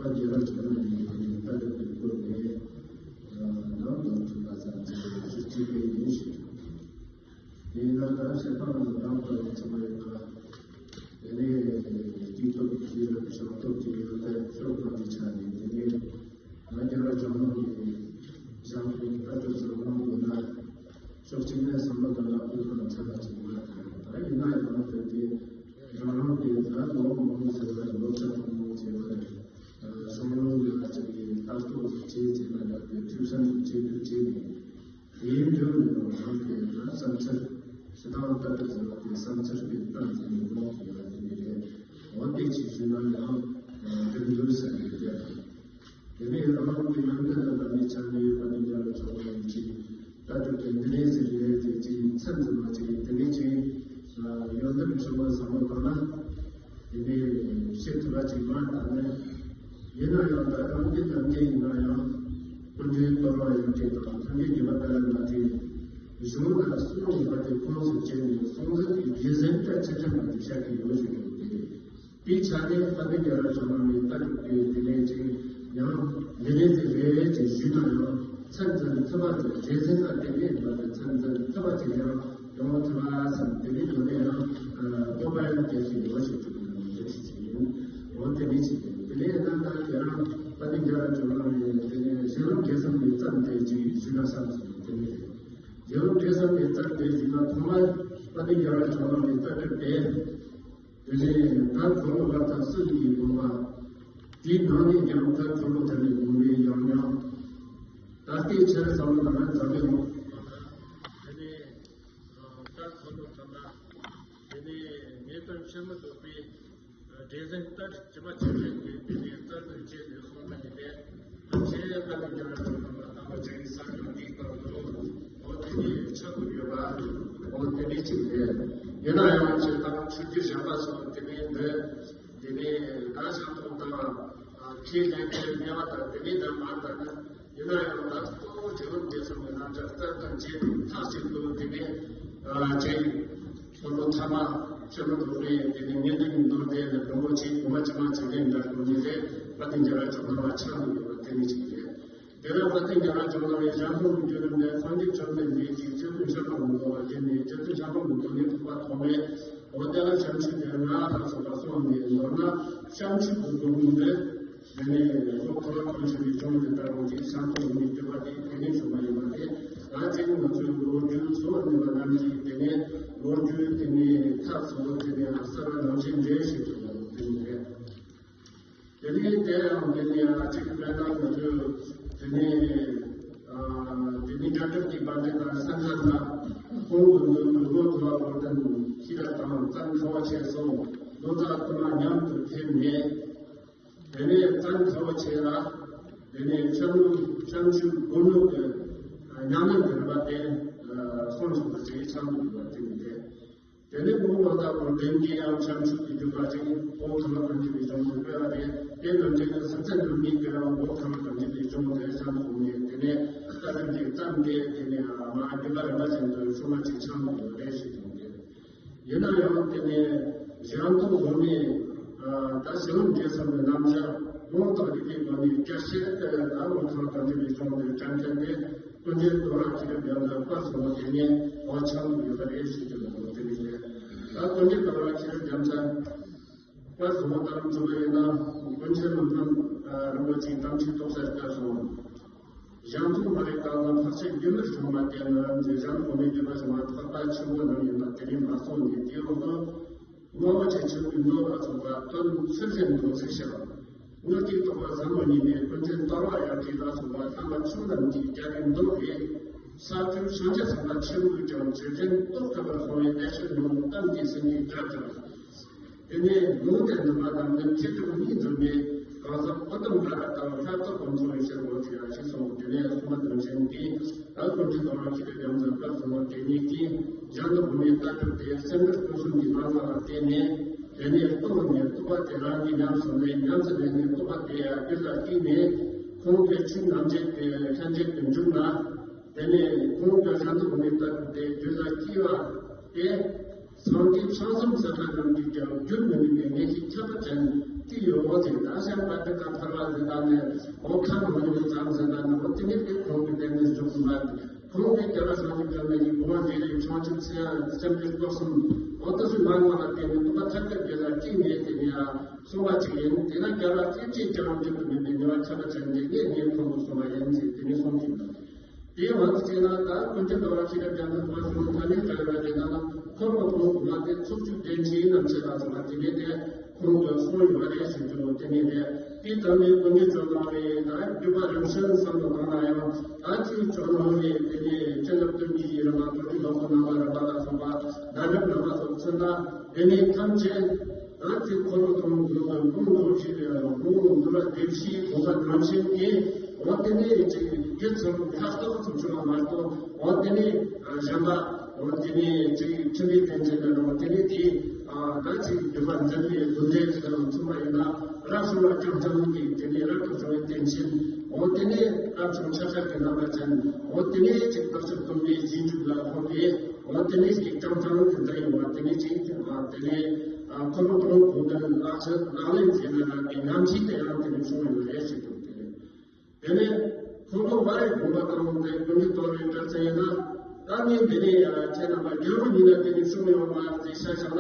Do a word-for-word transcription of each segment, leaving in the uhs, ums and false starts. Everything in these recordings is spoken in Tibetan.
རྒྱལ་བ་ཆེན་པོ་ཡིན་པའི་ལྟ་གྲུབ་ཀྱི་སྐོར་ནས་ནམ་དུ་ཐུབ་པ་ཙམ་གྱིས་ཞུ་གཅིག་པའི་ཡིན་ཞུ། དེས་ན་ད་བཤད་སྟངས་ནི་དང་དུ་ཚང་མ་ཡོད་པ། དེ་ནས་དུས་སྟོབས་ཀྱི་ལ་བྱང་སྟོབས་ཀྱི་ཡོད་པའི་ཕྱོགས་གང་གི་ཆ་ནས་དེ་ནས་ང་རྒྱལ་བ་ཇོ་ནང་གི་བྱང་གི་ལྟ་གྲུབ་ཟུར་གནང་དགོས་ན། ཕྱོགས་གཅིག་ནས་བསམ་བློ་གཏོང་ན་དཔེ་ཁོ་ན་ཚད་ལ་ཅིག་མ་ཐལ། ད་ཡིན་ན་ཡང་དེ་དེ་རང་རང་གི་ད་ལོ་མང་པོ་ཟེར་བ་ལོ་ཆ་མང་པོ་ཟེར་བ་བསམ་བློ་ལ་ཅིག་གི་ལྟ་རྟོག་ཅིག་བྱེད་ཅེས་ན་ཡག་གི་འཁྲུལ་བསམ་ཅིག་བྱེད་དུ་བྱེད་ནས། དེའི་འབྲས་བུ་ནི་རང་གི་ན་བསམ་འཆར། ཞེ་སྡང་ལྟ་གྲུབ་ཟེར་བ་དེ་བསམ་འཆར་གྱི་གཏམ་དེ་ནི་ཀློག་དགོས་པ་དེ་ནི་རེད། འོ་དེ་ཅིག་ཞུས་ན་ཡང་འགྲིག་འདུག་ཟེར་ནས་བསྡད་དང་། དེ་ནས་རང་གི་ནང་དོན་ལ་བདག་ཉིད་ཆགས་ནས་དཔལ་ལྡན་རྒྱ་ལ་ཆགས་པ་ཡིན་གྱི། ལྟ་གྲུབ་དེ་འདི་འདྲའི་ཟེར་རེད་དེ་ཅིག་མཚམས་འཛིན་པ་ཅིག་དེ་འདྲའི་ཅིག་ཡོན་ཏན་ཆུང་བ་བཟང་པོ་དང་ན། དེ་ནས་བཤད་ཐུབ་པ་ཅིག་མ་དང་ནས། ཡིན་ན་ཡང་ད་རང་གི་ནང་གི་ཡིན་ན་ཡང་། ཀུན་མཁྱེན་རྡོར་བ་ཡང་དེ་དང་ཐུན་གྱི་ཉི་མ་ལྟར་ན་དེ། གཞུང་དང་གསུང་ངོ་མ་དེ་ཁོངས་སུ་བྱས་ནས་སྲོང་བཙན་གྱི་རྗེས་ཟིན་དང་ཕྱི་ཟིན་པ་དེ་བཤད་ཀྱི་ཡོད་ཞུ་ཡོད་དེ། དེའི་ཆ་ནས་དཔལ་ལྡན་རྒྱ་ར་ཇོ་ནང་ནས་ལྟ་གྲུབ་ཀྱི་དེ་ནས་ཅིག་ཡང་འདི་ནས་ཅིག་རེད་ཅེས་ཞུས་ན་ཡང་མཚན་ཙམ་ཐུབ་པ་ཅིག་རྗེས་ཟིན་ལ་དེ་ནས་ཡོད་པའི་མཚན་ཙམ་ཐུབ་པ་ཅིག་ཡང་ཡོང་ཐུབ་པ་བསམ་དེ་ནས་ཡོད་ན་ཡང་སྤོབས་པ་ཡང་སྐྱེ་ཞིག་ཡོད་ཞིག་ཐུབ་ན་མི་འདུག་ཞིག་ཡིན། འོ་དེ་ནས་ཅིག་དེ་ནས་ན་ད་དེ་རང་དཔལ་ལྡན་རྒྱ་ར་ཇོ་ནང་ནས་དེ་ནས་གཞི་ལམ་རྒྱལ་མཚན་ནས་བརྩམས་ཏེ་ཅིག་ཞུས་ན་བསམ་སོང་དེ་ནས་རེད། གཞི་ལམ་རྒྱལ་མཚན་ནས་བརྩམས་ཏེ་ཞུས་ན་ཐོག་མར་དཔལ་ལྡན་རྒྱ་ར་ཇོ་ནང་ནས་ལྟ་གྲུབ་སྟེ། དེ་ནས་ད་འཁོར་ལོ་བར་དང་སྲིད་ཀྱི་དགོངས་པ། དེའི་ནང་ནས་ཀྱང་ད་འཁོར་ལོ་དེ་ནས་དགོངས་པའི་ཡང་ཡང་། ད་ལྟའི་ཆར་བསམ་བློ་བཏང་ན་འཛམ་བུའི་གླིང་། དེ་ནས་ད་འཁོར་ལོ་ཐོག་མ། དེ་ནས་ངེས་དོན་ཕྱིར་མི་ལྡོག་པའི་སྒྲས་ཟིན་ལྟར་ཇི་མ་ཇི་བཞིན་གྱི་དེ་ནས་ལྟར་དུ་བྱས་ནས་གསུངས་པ་ཡིན་པས། ཆེས་དཔལ་ལྡན་རྒྱ་ར་ཇོ་ནང་ལ་བཏང་བ་ཅིག་ས་ཡོད་འདི་སྐབས་སུ་འོ་དེ་ནས་ཆགས་ཀྱི་ཡོད་པ། འོ་དེ་ནས་ཅིག་རེད། ཡིན་ན་ཡང་ཅིག་ད་ཆོས་བརྒྱུད་གཞན་པ་སོགས་དེ་ནས་འདི་དེ་ནས་ད་ཤ་སྟག་དང་ཁས་ལེན་གྱི་དམྱལ་བ་དང་དེ་ནས་ད་མ་ད་ནི་ཡིན་ན་ཡང་ད་གཙོ་བོ་རྒྱལ་བ་རྒྱལ་ཚབ་ཀྱི་རྣམ་ཐར་ལྟར་དང་བཅས་ཐག་གཅིག་ཏུ་དེ་ནས་ཅིག་འཁོར་ལོ་ཐ་མ་ཕྱི་ལོ་འགྲོ་བའི་དེ་ནས་ངེས་དོན་མདོར་བསྡུས་ནས་འགྲོ་བོ་ཆེ་གོང་མ་ཇི་མ་ཇི་བཞིན་འདྲ་འགྲོ་ནི་རེད། དཔལ་ལྡན་རྒྱ་ར་ཇོ་ནང་ལ་ཆགས་འདུག་ཡོད་པ་དེ་ནི་ཅིག་རེད། དེ་ལ་དཔལ་ལྡན་རྒྱ་ར་ཇོ་ནང་བའི་ཞང་ཁོང་གི་བརྒྱུད་རིམ་ནས་སངས་རྒྱས་བཅོམ་ལྡན་འདས་ཀྱི་སྤྱི་དོན་བཤད་པ་མི་འདོར་བ་བརྒྱུད་ནས་སྤྱི་དོན་བཤད་པ་མི་འདོར་ནས་ཐུབ་པ་ཐོགས་མེད་འོ་དེ་ལ་བྱང་ཆུབ་སྡེ་ལྔ་ལ་སོགས་པ་གསུངས་ནས་མདོར་ན་བྱང་ཆུབ་ཀྱི་སྒོ་ནས་འདི། དེ་ནས་ལོ་ཐོ་ར་ཁོང་ཆུ་བའི་ལྗོངས་ཀྱི་ལྟ་བུ་དེ་ཤང་ཐོག་ནས་བསྟོད་པ་དེ་དེ་ནས་བྱུང་བ་ཡིན་པ་རེད། ད་ཅིག་ང་ཚོའི་ལོ་རྒྱུས་གཙོ་བོ་ནས་པ་རྣམས་ཀྱིས་དེ་ནས་ལོ་རྒྱུས་དེ་ནས་ཐབས་གཙོ་བོ་དེ་ནས་གསར་བ་ནང་བཞིན་འགྲེལ་བཤད་དུ་ལ་དེ་ནས་རེད། དེ་ནས་དེ་ཡང་དེ་ནས་ཅིག་དཔེར་ན་ང་ཚོས་དེ་ནས་དེ་ནས་དགྲ་གྲོགས་ཀྱི་བར་དེ་དང་ས་མཚམས་ལ་ཁོང་གི་ལོ་ཐོ་ར་ལོ་ཏན་ཤི་ར་དང་ཙན་ཁ་བ་ཆེ་སོང་ལོ་ཙཱ་ཀུ་མ་མཉམ་དུ་ཕེབས་ནས། དེ་ནས་ཙན་ཁ་བ་ཆེ་ལ། དེ་ནས་ལྕམ་ལུག་ལྕམ་ཆུ་དགུ་ནུབ་ཀྱི་ཉམས་ལེན་དུ་རིམ་པ་དེ་གསུངས་ཐུབ་པ་ཅིག་ཆགས་འདུག་པ་དེ་ཡིན་ཏེ། དེ་ནས་ལུག་ལོ་ད་བོར་དན་གྱི་ཡང་ལྕམ་ཆུ་གི་རྒྱུད་པ་ཅིག་ཨོ་ཐ་ལ་ཀུན་གྱི་ལས་བྱུང་དུ་སྤེལ་བ་རེད། དེ་ནང་བཞིན་དུ་སི་ཙན་དུ་མིག་གི་རང་ཨོ་ཐ་ལ་ཀུན་གྱི་ལས་བྱུང་དེ་ཤམ་གོང་ནས་དེ་ནས་ལྟ་གྲུབ་ཀྱི་གཏམ་དེ་དེ་ནས་མ་རྒྱུད་པ་རིམ་པ་བཞིན་དུ་བྱུང་བ་ཅིག་ཆགས་འདུག་པ་རེད་ཞེས་གསུངས་ཏེ། ཡིན་ན་ཡང་དེ་ནས་གཞན་དོན་ངོ་མས་ད་ཞི་ལམ་འབྲས་གསུམ་གྱི་རྣམ་གཞག་ངོ་བོ་དང་རིགས་པའི་སྒོ་ནས་རྒྱ་ཆེར་སྤེལ་བའི་ལམ་ལ་ཐོག་དང་འབྲེལ་བའི་གཞུང་དུ་དྲན་མཁན་དེ་ཀུན་མཁྱེན་རྡོ་ར་ཁྱི་རི་རྒྱ་མཚོ་དཔལ་གསུམ་པོ་དེ་ནས་འོ་ཆགས་ཡོད་པ་རེད་ཞེས་བརྗོད་པ་དེ་ནས་རེད། ད་ཀུན་མཁྱེན་རྡོ་ར་ཁྱི་རི་རྒྱ་མཚོ་དཔལ་གསུམ་པོ་ལྟར་འཛིན་པ་ཡིན་ན་ཀུན་མཁྱེན་མི་ཕམ་རིན་པོ་ཆེའི་གཏམ་ཚིག་ཏོག་ཙམ་ལྟར་སོང་། གཞན་དོན་མ་རིག་དང་ལ་འཕགས་ཚད་རྒྱུན་མར་བྱུང་བ་དེ་ནི་རྗེ་འཇམ་དཔལ་མོའི་བསྟོད་པ་བྱུང་བ་འཕགས་པ་ཆེན་པོ་རྣམས་ཡིན་པ་དེ་ནི་མ་གསུངས་ནས་དེའི་འོག་ཏུ་རྔ་བོ་ཆེ་ཆེན་པོའི་མདོ་ལ་སོགས་པ་དོན་ཚུལ་བཞིན་མདོ་ཚིག་བཤད་པ། དངོས་ཀྱི་རྟོགས་པ་ཟབ་མོ་ཉིད་ནས་ཀུན་མཁྱེན་རྡོ་ར་ཡབ་ཀྱི་ལ་སོགས་པ་བསྟན་པ་ཆོས་རྣམས་ཀྱི་རྒྱལ་པོའི་མདོ་སྟེ། ས་བཅུ་ཞིང་གི་ཚངས་པ་ཆེན་པོས་ཀྱང་ཇི་བཞིན་རྟོགས་ཐུབ་པར་གསུངས་པའི་གནད་ཆེན་ནོ་གཏམ་གྱི་སེམས་ཀྱི་སྒྲ་ཀྱང་། དེ་ནས་ལུང་དེ་འདུན་པ་དང་ནི་ཁྱེད་ཀྱང་གཉིས་འཛོམས་ནས་གང་ཟག་ཨོ་དམ་བྷ་ར་དང་ལྷ་ཚོགས་ཀུན་འཚོ་བའི་ཕྱིར་འོ་ཚེ་ཡ་ཞིག་སོང་། དེ་ནས་གསུངས་པ་དང་བཞིན་གྱིས་ད་ཀུན་གྱི་དོན་ལ་ཁྱེད་ཀྱི་རྒྱ་མཚོ་བཀའ་གསུང་བ་དེ་ཉིད་ཀྱིས་གཞན་དུ་བུད་མེད་ལྟ་གྲུབ་སྟེ་སེམས་འགུལ་ཀུན་གསུམ་གྱི་སྣང་བ་ལ་བརྟེན་ནས་དེ་ནས་རྟོགས་ནས་རྟོགས་པ་དེ་རང་གིས་ཉམས་སུ་ལེན། ཉམས་སུ་ལེན་ནས་རྟོགས་པ་དེ་ཡང་རྒྱུད་ལ་སྐྱེས་ནས་ཁོང་གི་ཆོས་རྣམ་འབྱེད་དེ་ལྷན་སྐྱེས་དུ་འཇུག་ན། དེ་ནས་ཁོང་གི་གཞན་དུ་བུད་མེད་ལྟ་གྲུབ་སྟེ་རྒྱུད་ལ་སྐྱེས་པ་དེ། སངས་རྒྱས་བྱང་སེམས་སུ་ལྷ་རྣམས་ཀྱིས་ཀྱང་རྒྱུན་མི་ནུས་པའི་ངེས་ཤེས་ཁྱད་པར་ཅན་གྱི་ཡོད་འོ་ཟེར། ད་ཞག་པ་འདི་ག་ཐར་བ་ ཟེར་ད་ནས་འོ་ཁམས་མ་ནུས་པའི་ཙམ་ཟེར་ད་ནས་འོ་དེ་ནས་དེ་ཁོང་གི་དེ་ནས་འཇུག་གི་མ་རེད། ཁོང་གི་རྒྱལ་བ་སངས་རྒྱས་བཅོམ་ལྡན་འདས་དགུང་ལོ་བརྒྱད་ལ་བྱང་ཆུབ་སེམས་དཔའི་སྐུ་གསུམ་འོ་དེ་ཚོའི་མ་ངོ་ལ་བརྟེན་ནས་སྟོན་པ་ཐམས་ཅད་དེ་ལ་གཅིག་ངས་དེ་ནས་གསུངས་པ་གཅིག་ཡིན། དེ་ན་རྒྱལ་བ་སྲས་བཅས་ཀྱང་འགྱུར་དུ་མེད་པའི་ནུས་པ་ཁྱད་པར་ཅན་དེ་ངས་ངས་ཁོང་དུ་གསུངས་པ་ཡིན་ཞེས་དེ་ནས་གསུངས་ཀྱི་འདུག་དེའི་འོག་ཏུ་བྱས་ན་ད་ཀུན་མཁྱེན་རྡོ་རྗེ་ཤེས་རབ་རྒྱལ་མཚན་ཐོག་གསུམ་ཐ་སྙད་ག་རེ་ལ་བྱས་ན་ཁོ་བོ་ཁོང་དུ་མ་དེ་ཚོགས་བཅུ་བདེན་བཞིའི་རྣམ་བཤད་ལ་སོགས་པ་དེ་ནས་དེ་ཁོང་དུ་གསུངས་ཡོད་རེད་ཞུ་རྒྱུ་དེ་ནས་རེད། དེ་ལྟར་ནས་ཀུན་མཁྱེན་ཇོ་ནང་བའི་ད་བརྒྱུད་པ་རིམ་བྱོན་བསམ་བློ་བཏང་ན་ཡང་ད་ཅིག་ཇོ་ནང་བའི་དེ་ནས་བྱིན་རླབས་ཀུན་གྱི་ཡིག་རིམ་པ་དོན་གྱི་ལོ་ཁོ་ནང་ལ་རིམ་པ་ལ་སོགས་པ་ནང་རིམ་རིམ་པ་སོགས་མཚོན་ན་དེ་ནས་ཐམས་ཅད། ང་ཚོའི་འཁོར་ལོ་དང་འདུལ་བ་ཀུན་འགྲོ་ཞིག་ལ་ཡང་དགོངས་འདུལ་བ་བདེ་གཤིས་གོ་ས་ནང་བཞིན་གྱི་འོ་དེ་ནས་ཅིག་རྒྱུ་ཚོ་ཁ་ཏོག་ཙམ་བྱུང་བ་མ་གཏོགས་འོ་དེ་ནས་གཞན་པ་འོ་དེ་ནས་ཅིག་ཁྲིམས་པའི་བསྟན་བཅོས་ལ་རོ་དེ་ནས་དེ་ད་ཅིག་འདུལ་བ་འཛིན་པའི་རྒྱུ་འབྲས་ཅིག་དང་མཚུངས་པ་ཡིན་ན་རབ་བྱུང་བ་རྐྱང་རྐྱང་གི་དེ་ནས་རབ་ཏུ་བྱུང་བའི་བསྟན་བཅོས་འོ་དེ་ནས་རབ་བྱུང་ཆ་ཤས་ཀྱི་རྣམ་པ་ཅན་འོ་དེ་ནས་ཅིག་བརྟག་དཔྱད་གཏོང་བའི་རྗེས་འཇུག་ལ་ཧོ་དེ། འོ་དེ་ནས་ཀྱི་ཀྲང་ཀྲང་གི་འདྲ་ཡིན་པ་དེ་ནས་ཅིག་ཨ་དེ་ནས་ཨ་འཁོར་ལོ་དང་གོང་དུ་ལག་ཆ་ལག་ལེན་བྱས་ན་ལ་དེ་ཉམས་ཞིབ་དེ་ཡང་དེ་ནས་བྱུང་ཡོད་རེད་ཞེས་གསུངས་ཏེ། དེ་ནས་འཁོར་ལོ་བར་རེ་དགོངས་པ་དང་དེ་ཀུན་གྱི་དོར་བའི་དྲག་ཚན་ཡིན་ན་ད་ནི་འདི་ནས་ཁྱེད་རྣམ་པ་རྒྱལ་པོ་ཉིད་ལ་དེ་ནས་བྱུང་ཡོད་མ་རེད་ཟེར་ཤ་ཤ་ན་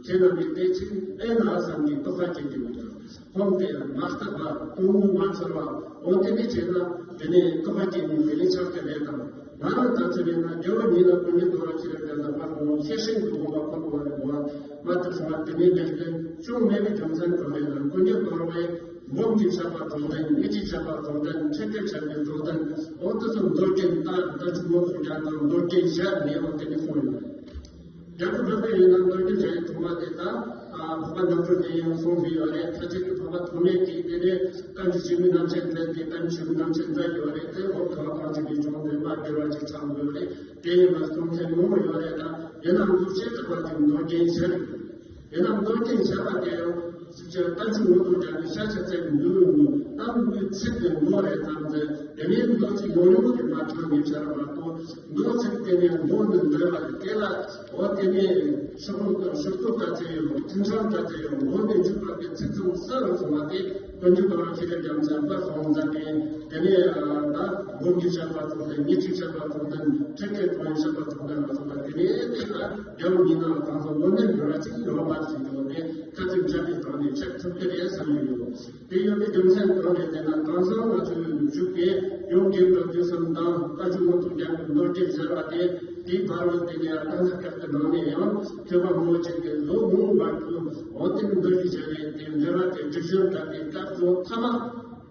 ཁྱེད་རྣམ་པས་དེ་ཚིག་ཨེ་ན་བསམ་གྱི་རྟོག་པ་སྐྱེ་གི་མི་འདུག་ཁོང་དེ་མ་བརྟགས་པ་དོན་དངོས་མ་འཚོལ་བ་འོ་དེ་ནས་བྱས་ན་དེ་ནས་རྟོག་པ་སྐྱེ་ནས་དེ་ནས་ཆགས་ཀྱི་རེད་དམ། ང་རང་ད་ཚེ་རིང་ན་རྒྱལ་བ་ཉིད་ལ་ཀུན་གྱི་དོར་བ་ཁྱེད་རང་ཀྱང་ལག་པ་ལོངས་ཤེས་ཤིང་དུ་འོང་བ་ཁོ་ལོ་བ་རེ་འོང་བ་མ་ཐུབ་སོང་བ་དེ་ནས་ལེགས་ཏེ་ཅུང་མེད་པའི་རྒྱུ་མཚན་གང་རེད་ན་ཀུན་གྱི་དོར་བའི་སྒོམ་གྱི་བྱ་བ་རྫོགས་ལྡན་ཉིད་ཀྱི་བྱ་བ་རྫོགས་ལྡན་ཁྲེགས་ཁྲེགས་བྱ་བའི་རྫོགས་ལྡན་འོ་དེ་ཚོ་མདོ་རྒྱན་ལྟར་ད་ཅི་མོ་ཚོ་རྒྱ་དང་མདོ་རྒྱན་ཞལ་ནས་འོ་དེ་ནས་གསུངས་ཡོད། རྒྱལ་པོ་འཕགས་པའི་ཡུལ་ན་མདོ་རྒྱུད་ལས་ཐོག་མ་དེ་དག་འཕགས་པ་རྣམ་གྲོལ་དེ་ཡང་གསུངས་ཟིན་ཡོད་རེད། ཁ་ཅིག་གིས་འཕགས་པ་ཐོགས་མེད་ཀྱིས་དེ་ནས་བསྟན་བཅོས་ཆེན་མོའི་རྣམ་བཤད་མཛད་དེ་བསྟན་བཅོས་ཆེན་མོའི་རྣམ་བཤད་མཛད་ཡོད་རེད། དེ་འོག་ཏུ་ལ་ཐམས་ཅད་ཀྱི་ཆུང་དེ་མ་བསྒྱུར་བ་ཅིག་ཚང་དགོས་རེད། དེ་ཡིན་ན་གསུང་མཁན་མང་བོ་ཡོད་རེད་ད། ཡིན་ནའང་འདུག་བྱེད་ཐུབ་པ་ཅིག་མདོ་རྒྱན་ཞལ་རེད། དེ་ན་མདོ་རྒྱན་བྱ་བ་དེ་ཡང་སྲིད་ཆེན་ལྟ་ཆུ་ངོ་ཐུག་ཀྱང་ནི་ཤ་ཆ་ཚད་ཀྱི་འདུལ་བའི་ངོ་གཏམ་གྱི་ཚིག་གི་ངོ་རེ་ཙམ་ཚེ་དེ་ནས་མདོ་ཚིག་ཡོང་ཡོང་གི་མ་ཐོན་ནས་བྱ་བ་མ་གཏོགས་མདོ་ཚིག་དེ་ནས་མདོ་ནི་འདོད་པ་དེ་ལ་འོ་དེ་ནས་ཤོག་ལོ་དང་ཤོག་ཐོ་ལྟ་ཚེ་ཡོང་ཐུན་ཚང་ལྟ་ཚེ་ཡོང་མདོ་ནས་འཇུག་པ་གི་ཚིག་ཙམ་གསལ་རུ་སོང་བ་དེ་ཀུན་གྱི་དོར་བ་ཁྱེད་རྒྱ་མཚན་པ་སོང་ཙང་ནས། དེ་ནས་ད་སྒོམ་གྱི་བཤད་པ་ཐོག་ནས་ཉེར་འཚོའི་བཤད་པ་ཐོག་ནས་ཁྲེགས་ཁྲེགས་གཏོང་བའི་བཤད་པ་ཐོག་ནས་ལ་སོགས་པ་དེ་ནས་དེ་ལ་རྒྱལ་བ་ཉིད་ནང་གང་ཟག་ངོ་མས་འགྱུར་བ་ཅིག་ཡོད་པ་ཞིག་ཡོད་དེ་ཁ་ཚིག་འཇམ་པའི་ཐོག་ནས་ཆགས་ཐུབ་ཀྱི་རེད་བསམ་གྱི་ཡོད། དེ་ཡོད་པའི་རྒྱུ་མཚན་གང་རེད་ཟེར་ན་གང་ཟག་ང་ཚོའི་བཞུགས་པའི་ཡོངས་དགེ་བའི་དུས་གསུམ་དང་བཀའ་བརྒྱུད་ངོ་ཐུག་རྒྱལ་པོའི་མདོ་རྒྱན་ཟེར་བ་དེ་དེའི་བར་དུ་དེ་ནས་གང་ཟག་སྐབས་ཀྱི་ནང་ནས་ཡང་ཐོས་པ་མང་བོ་ཅིག་གི་ལོ་མང་བར་དུ་འོ་དེ་ནི་མདོ་རྒྱུད་བྱས་ནས་དེ་འགྲེལ་བ་དེ་སྒྲིག་གཞིར་བཀར་ཏེ་སྐབས་སུ་ཐ་མ།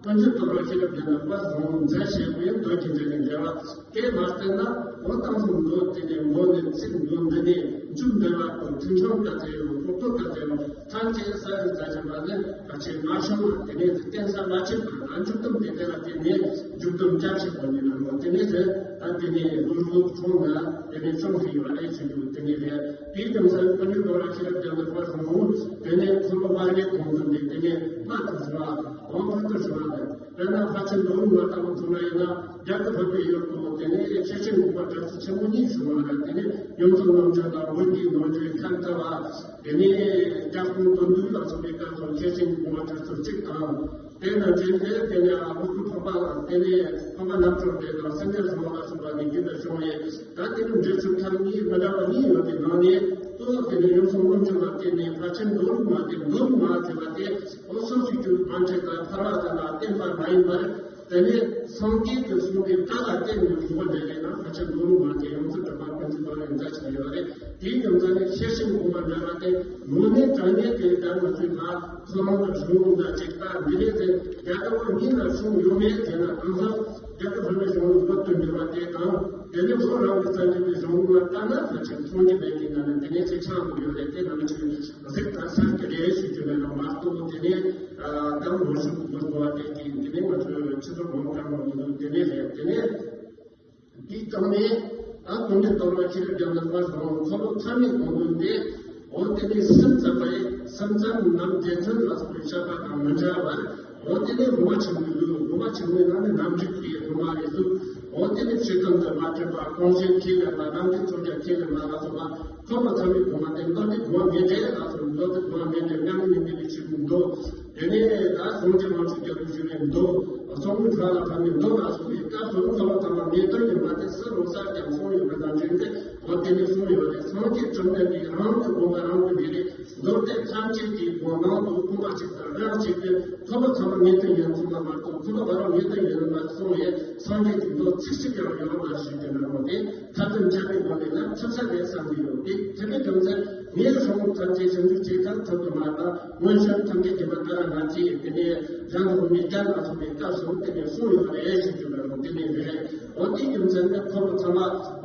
ཀུན་གྱི་དོན་ར་ཤེས་རབ་ཀྱི་ནང་པ་སོང་མཛད་བྱེད་པའི་མདོ་རྒྱུད་འདི་ནས་འགྲེལ་བ་དེ་མ་བསྟན་ན་འོ་ཏང་སོང་མདོ་དེ་ནས་མདོ་ནས་ཚིག་མདོ་འདི་ནས་མཇུག་འགྲེལ་བ་དང་ཐུན་མཚམས་ག་ཚད་ཡོད་གོ་ཐོག་ག་ཚད་ཡོད་ཐམས་ཅད་ས་རུ་ཚ་ཆེན་པ་ནི་ག་ཆེ་མ་བྱུང་བ་དེ་ནས་བསྟན་ས་མ་ཆེན་པ་ན་མཇུག་སྡོམ་དེ་དེ་ལ་བརྟེན་ནས་མཇུག་སྡོམ་བསྐྱར་ཞིག་གོ་ནས་ན་མོ་དེ་ནས་ཟེར་ད་དེ་ནས་ལུག་ལུག་ཚོང་ལ་དེ་ནས་ཚོང་ཟིན་ཡོད་རེད་ཟེར་རྒྱུ་དེ་ནས་རེད། དེའི་རྒྱུ་མཚན་ཀུན་གྱི་དོན་ར་ཤེས་རབ་ཀྱི་ནང་པ་སོང་དེ་ནས་འཁོར་ལོ་བར་ནས་གོང་དུ་འདི་དེ་ནས་མ་ཐུབ་བ། འོ་ཕར་དུ་ཞུ་བ་དང་དཔེར་ན་ཕལ་ཆེར་མདོ་རུ་མ་ལྟ་བུ་ཐུག་ན་ཡིན་ན་རྒྱ་གར་བོད་པའི་ཡུལ་གོ་དེ་ནས་ཤེར་ཕྱིན་དགོངས་པ་གྲགས་ཚུལ་ཆེན་མོ་གཉིས་ཞུ་བ་ལ་དེ་ནས་ཡུམ་གསུམ་རྣམ་འཕྲུལ་དང་དབུ་རྒྱན་ནོར་བུའི་ཁམས་ལྟ་བ་དེ་ནས་རྒྱ་གོང་དོན་བསྡུས་ལ་སོགས་པའི་སྐབས་སུ་ཤེར་ཕྱིན་དགོངས་པ་གྲགས་ཚུལ་གཅིག་དང་། དེ་ནས་དེ་ནས་དེ་ནས་ཨ་ལུ་གུ་འཕགས་པ་དེ་ནས་འཕགས་པ་རྣམ་གྲོལ་དེ་དང་སེམས་ཅན་གསུམ་པ་ལ་སོགས་པ་ནི་རྒྱུད་ལ་བྱུང་བས་ད་དེ་ནི་འགྲེལ་ཚུལ་ཁམས་གཉིས་མི་འདྲ་བ་གཉིས་ཡོད་པའི་ནང་ནས་གཙོ་བོ་དེ་ནི་ཡུམ་གསུམ་རྣམ་འཕྲུལ་ལ་བརྟེན་ནས་ཕལ་ཆེར་མདོ་རུ་མ་དེ་མདོ་རུ་མ་ཟེར་བ་དེ། འོ་སོ་སོའི་རྒྱུད་པཎ་ཆེན་དང་ཐར་པ་དང་ལ་བརྟེན་པ་མ་ཡིན་པར། དེ་ནས་སངས་རྒྱས་ཀྱི་གསུང་གི་བཀའ་ལ་བརྟེན་ནས་བྱུང་བ་འདྲ་ཡིན་ན་ཕལ་ཆེར་མདོ་རུ་མ་དེ་ཡོངས་སུ་གྲུབ་པ་ཀུན་གྱི་དོན་ཡིན་ཙང་ཆགས་ཡོད་རེད། དེའི་རྒྱུ་མཚན་ནི་ཤེར་ཕྱིན་དགོངས་པ་འདྲ་བ་དེ་ངོ་མའི་དྲང་གནས་དེ་ལྟར་ང་ཚོས་ད་ཁོ་རང་ལ་བྱུང་འོང་ད་ཅིག་ད་འདི་ནས་དེ་རྒྱ་གར་བ་གཉིས་ལ་བྱུང་ཡོད་མེད་དེ་ན་གང་ཟག་རྒྱ་གར་བ་ལ་བྱུང་བའི་བོད་དུ་འགྱུར་བ་དེ་དང་དེ་ནས་བོད་རང་གི་བཙན་བྱོལ་གྱི་གཞུང་ལུགས་ལ་ལྟ་ན་ཕལ་ཆེར་མཚུངས་ཀྱི་མེད་ཀྱི་ན་ནི་དེ་ནས་ཅིག་ཆགས་འགྲོ་ཡོད་རེད། དེ་ནང་བཞིན་གཟིགས་དང་གསན་གྱི་རེད་ཞུ་རྒྱུ་མེད་ན་མ་གཏོགས་དེ་ནས་ད་ངོ་ཤུགས་མི་དགོས་པ་དེ་གི་དེ་ནས་ང་ཚོའི་ཆུ་ཚོད་ངོ་གང་མ་མི་འདུག་དེ་ནས་རེད། དེ་ནས་དེའི་སྟེང་ནས་ད་ཀུན་གྱི་དོན་ར་ཤེས་རབ་རྒྱ་མཚན་པ་སོང་འཁོར་ལོ་ཐ་མའི་དགོངས་དོན་དེ་འོ་དེ་ནས་སེམས་ཙམ་པས་སེམས་ཙམ་རྣམ་བདེན་དོན་ལ་སོགས་པའི་བཤད་པ་དང་མི་འདྲ་བར་འོ་དེ་ནས་དགོངས་པ་ཆེན་པོའི་ལུགས་དགོངས་པ་ཆེན་པོའི་ནང་ནས་རྣམ་འགྲེལ་དེ་དགོངས་པ་རེ་ཟུང་། འོ་དེ་ནི་ཕྱི་ཁམས་དུ་མ་ཐེབས་པ། གོང་ཆེན་ཁས་ལེན་པ། ནམ་མཁའི་མཚོན་ཆ་ཁས་ལེན་པ་ལ་སོགས་པ་འཁོར་བ་ཐ་མའི་སྒོ་ནས་དེ་མདོ་སྡེ་དགོངས་པ་མེད་འགྲེལ་ལ་སོགས་མདོ་སྡེ་དགོངས་པ་མེད་འགྲེལ་མྱང་མི་མེད་པའི་ཆོས་མདོ། དེ་ནས་ད་གསུང་རྒྱུན་དབང་ཕྱུག་རྒྱལ་པོས་ཞུས་པའི་མདོ། གསང་བའི་ཁྲོད་ལ་ཕབ་པའི་མདོ་ལ་སོགས་པའི་སྐབས་སུ་འཁོར་བ་ཐ་མ་མེད་དོན་ཉིད་མ་དེ་སུ་རུང་སར་ཀྱང་གསུངས་ཡོད་པ་དང་འབྲེལ་ཏེ། འོ་དེ་ནས་གསུངས་ཡོད་རེད། སངས་རྒྱས་བཅོམ་ལྡན་འདས་རང་གི་དགོངས་པ་རང་གིས་མི་རིག་མདོ་སྡེ་ཐམས་ཅད་ཀྱི་སྒོ་ནང་དུ་དཔུང་པ་གཅིག་ཏུ་རང་གཅིག་ཏུ་འཁོར་བ་ཐ་མ་ངེས་དོན་ཡིན་གསུངས་པ་མ་གཏོགས། འཁོར་བ་བར་བ་ངེས་དོན་ཡིན་མ་གསུངས་ཡས། སངས་རྒྱས་ཀྱི་མདོ་ཚིག་གཅིག་ཀྱང་ཡོད་མ་རེད་ཞུས་ཏེ་ན། འོ་དེ་ཐབས་དང་བཅའ་བའི་སྒོ་ནས་ལ་ཐུབ་ས་རེད་བསམ་གྱི་ཡོད་དེ། དེ་འདྲ་ཡིན་ཙང་ངའི་སྲུང་མ་ཐམས་ཅད་བྱང་ཆུབ་ཅེས་ཐབས་ཐོབ་ཏུ་མ་ལ་མངོན་ཤེས་ཐམས་ཅད་མཁྱེན་པ་ཏཱ་ར་ག་རྩེ་ཡིས་དེ་ནས་རང་གི་མི་སྐྱ་ལ་སོགས་པའི་སྐབས་སུ་དེ་ནས་གསུངས་ཡོད་རེད་ཞུས་ཏེ་ན། འོ་དེ་ནས་རེད། འོ་དེ་རྒྱུ་མཚན་ནི་འཁོར་བ་ཚང་མ་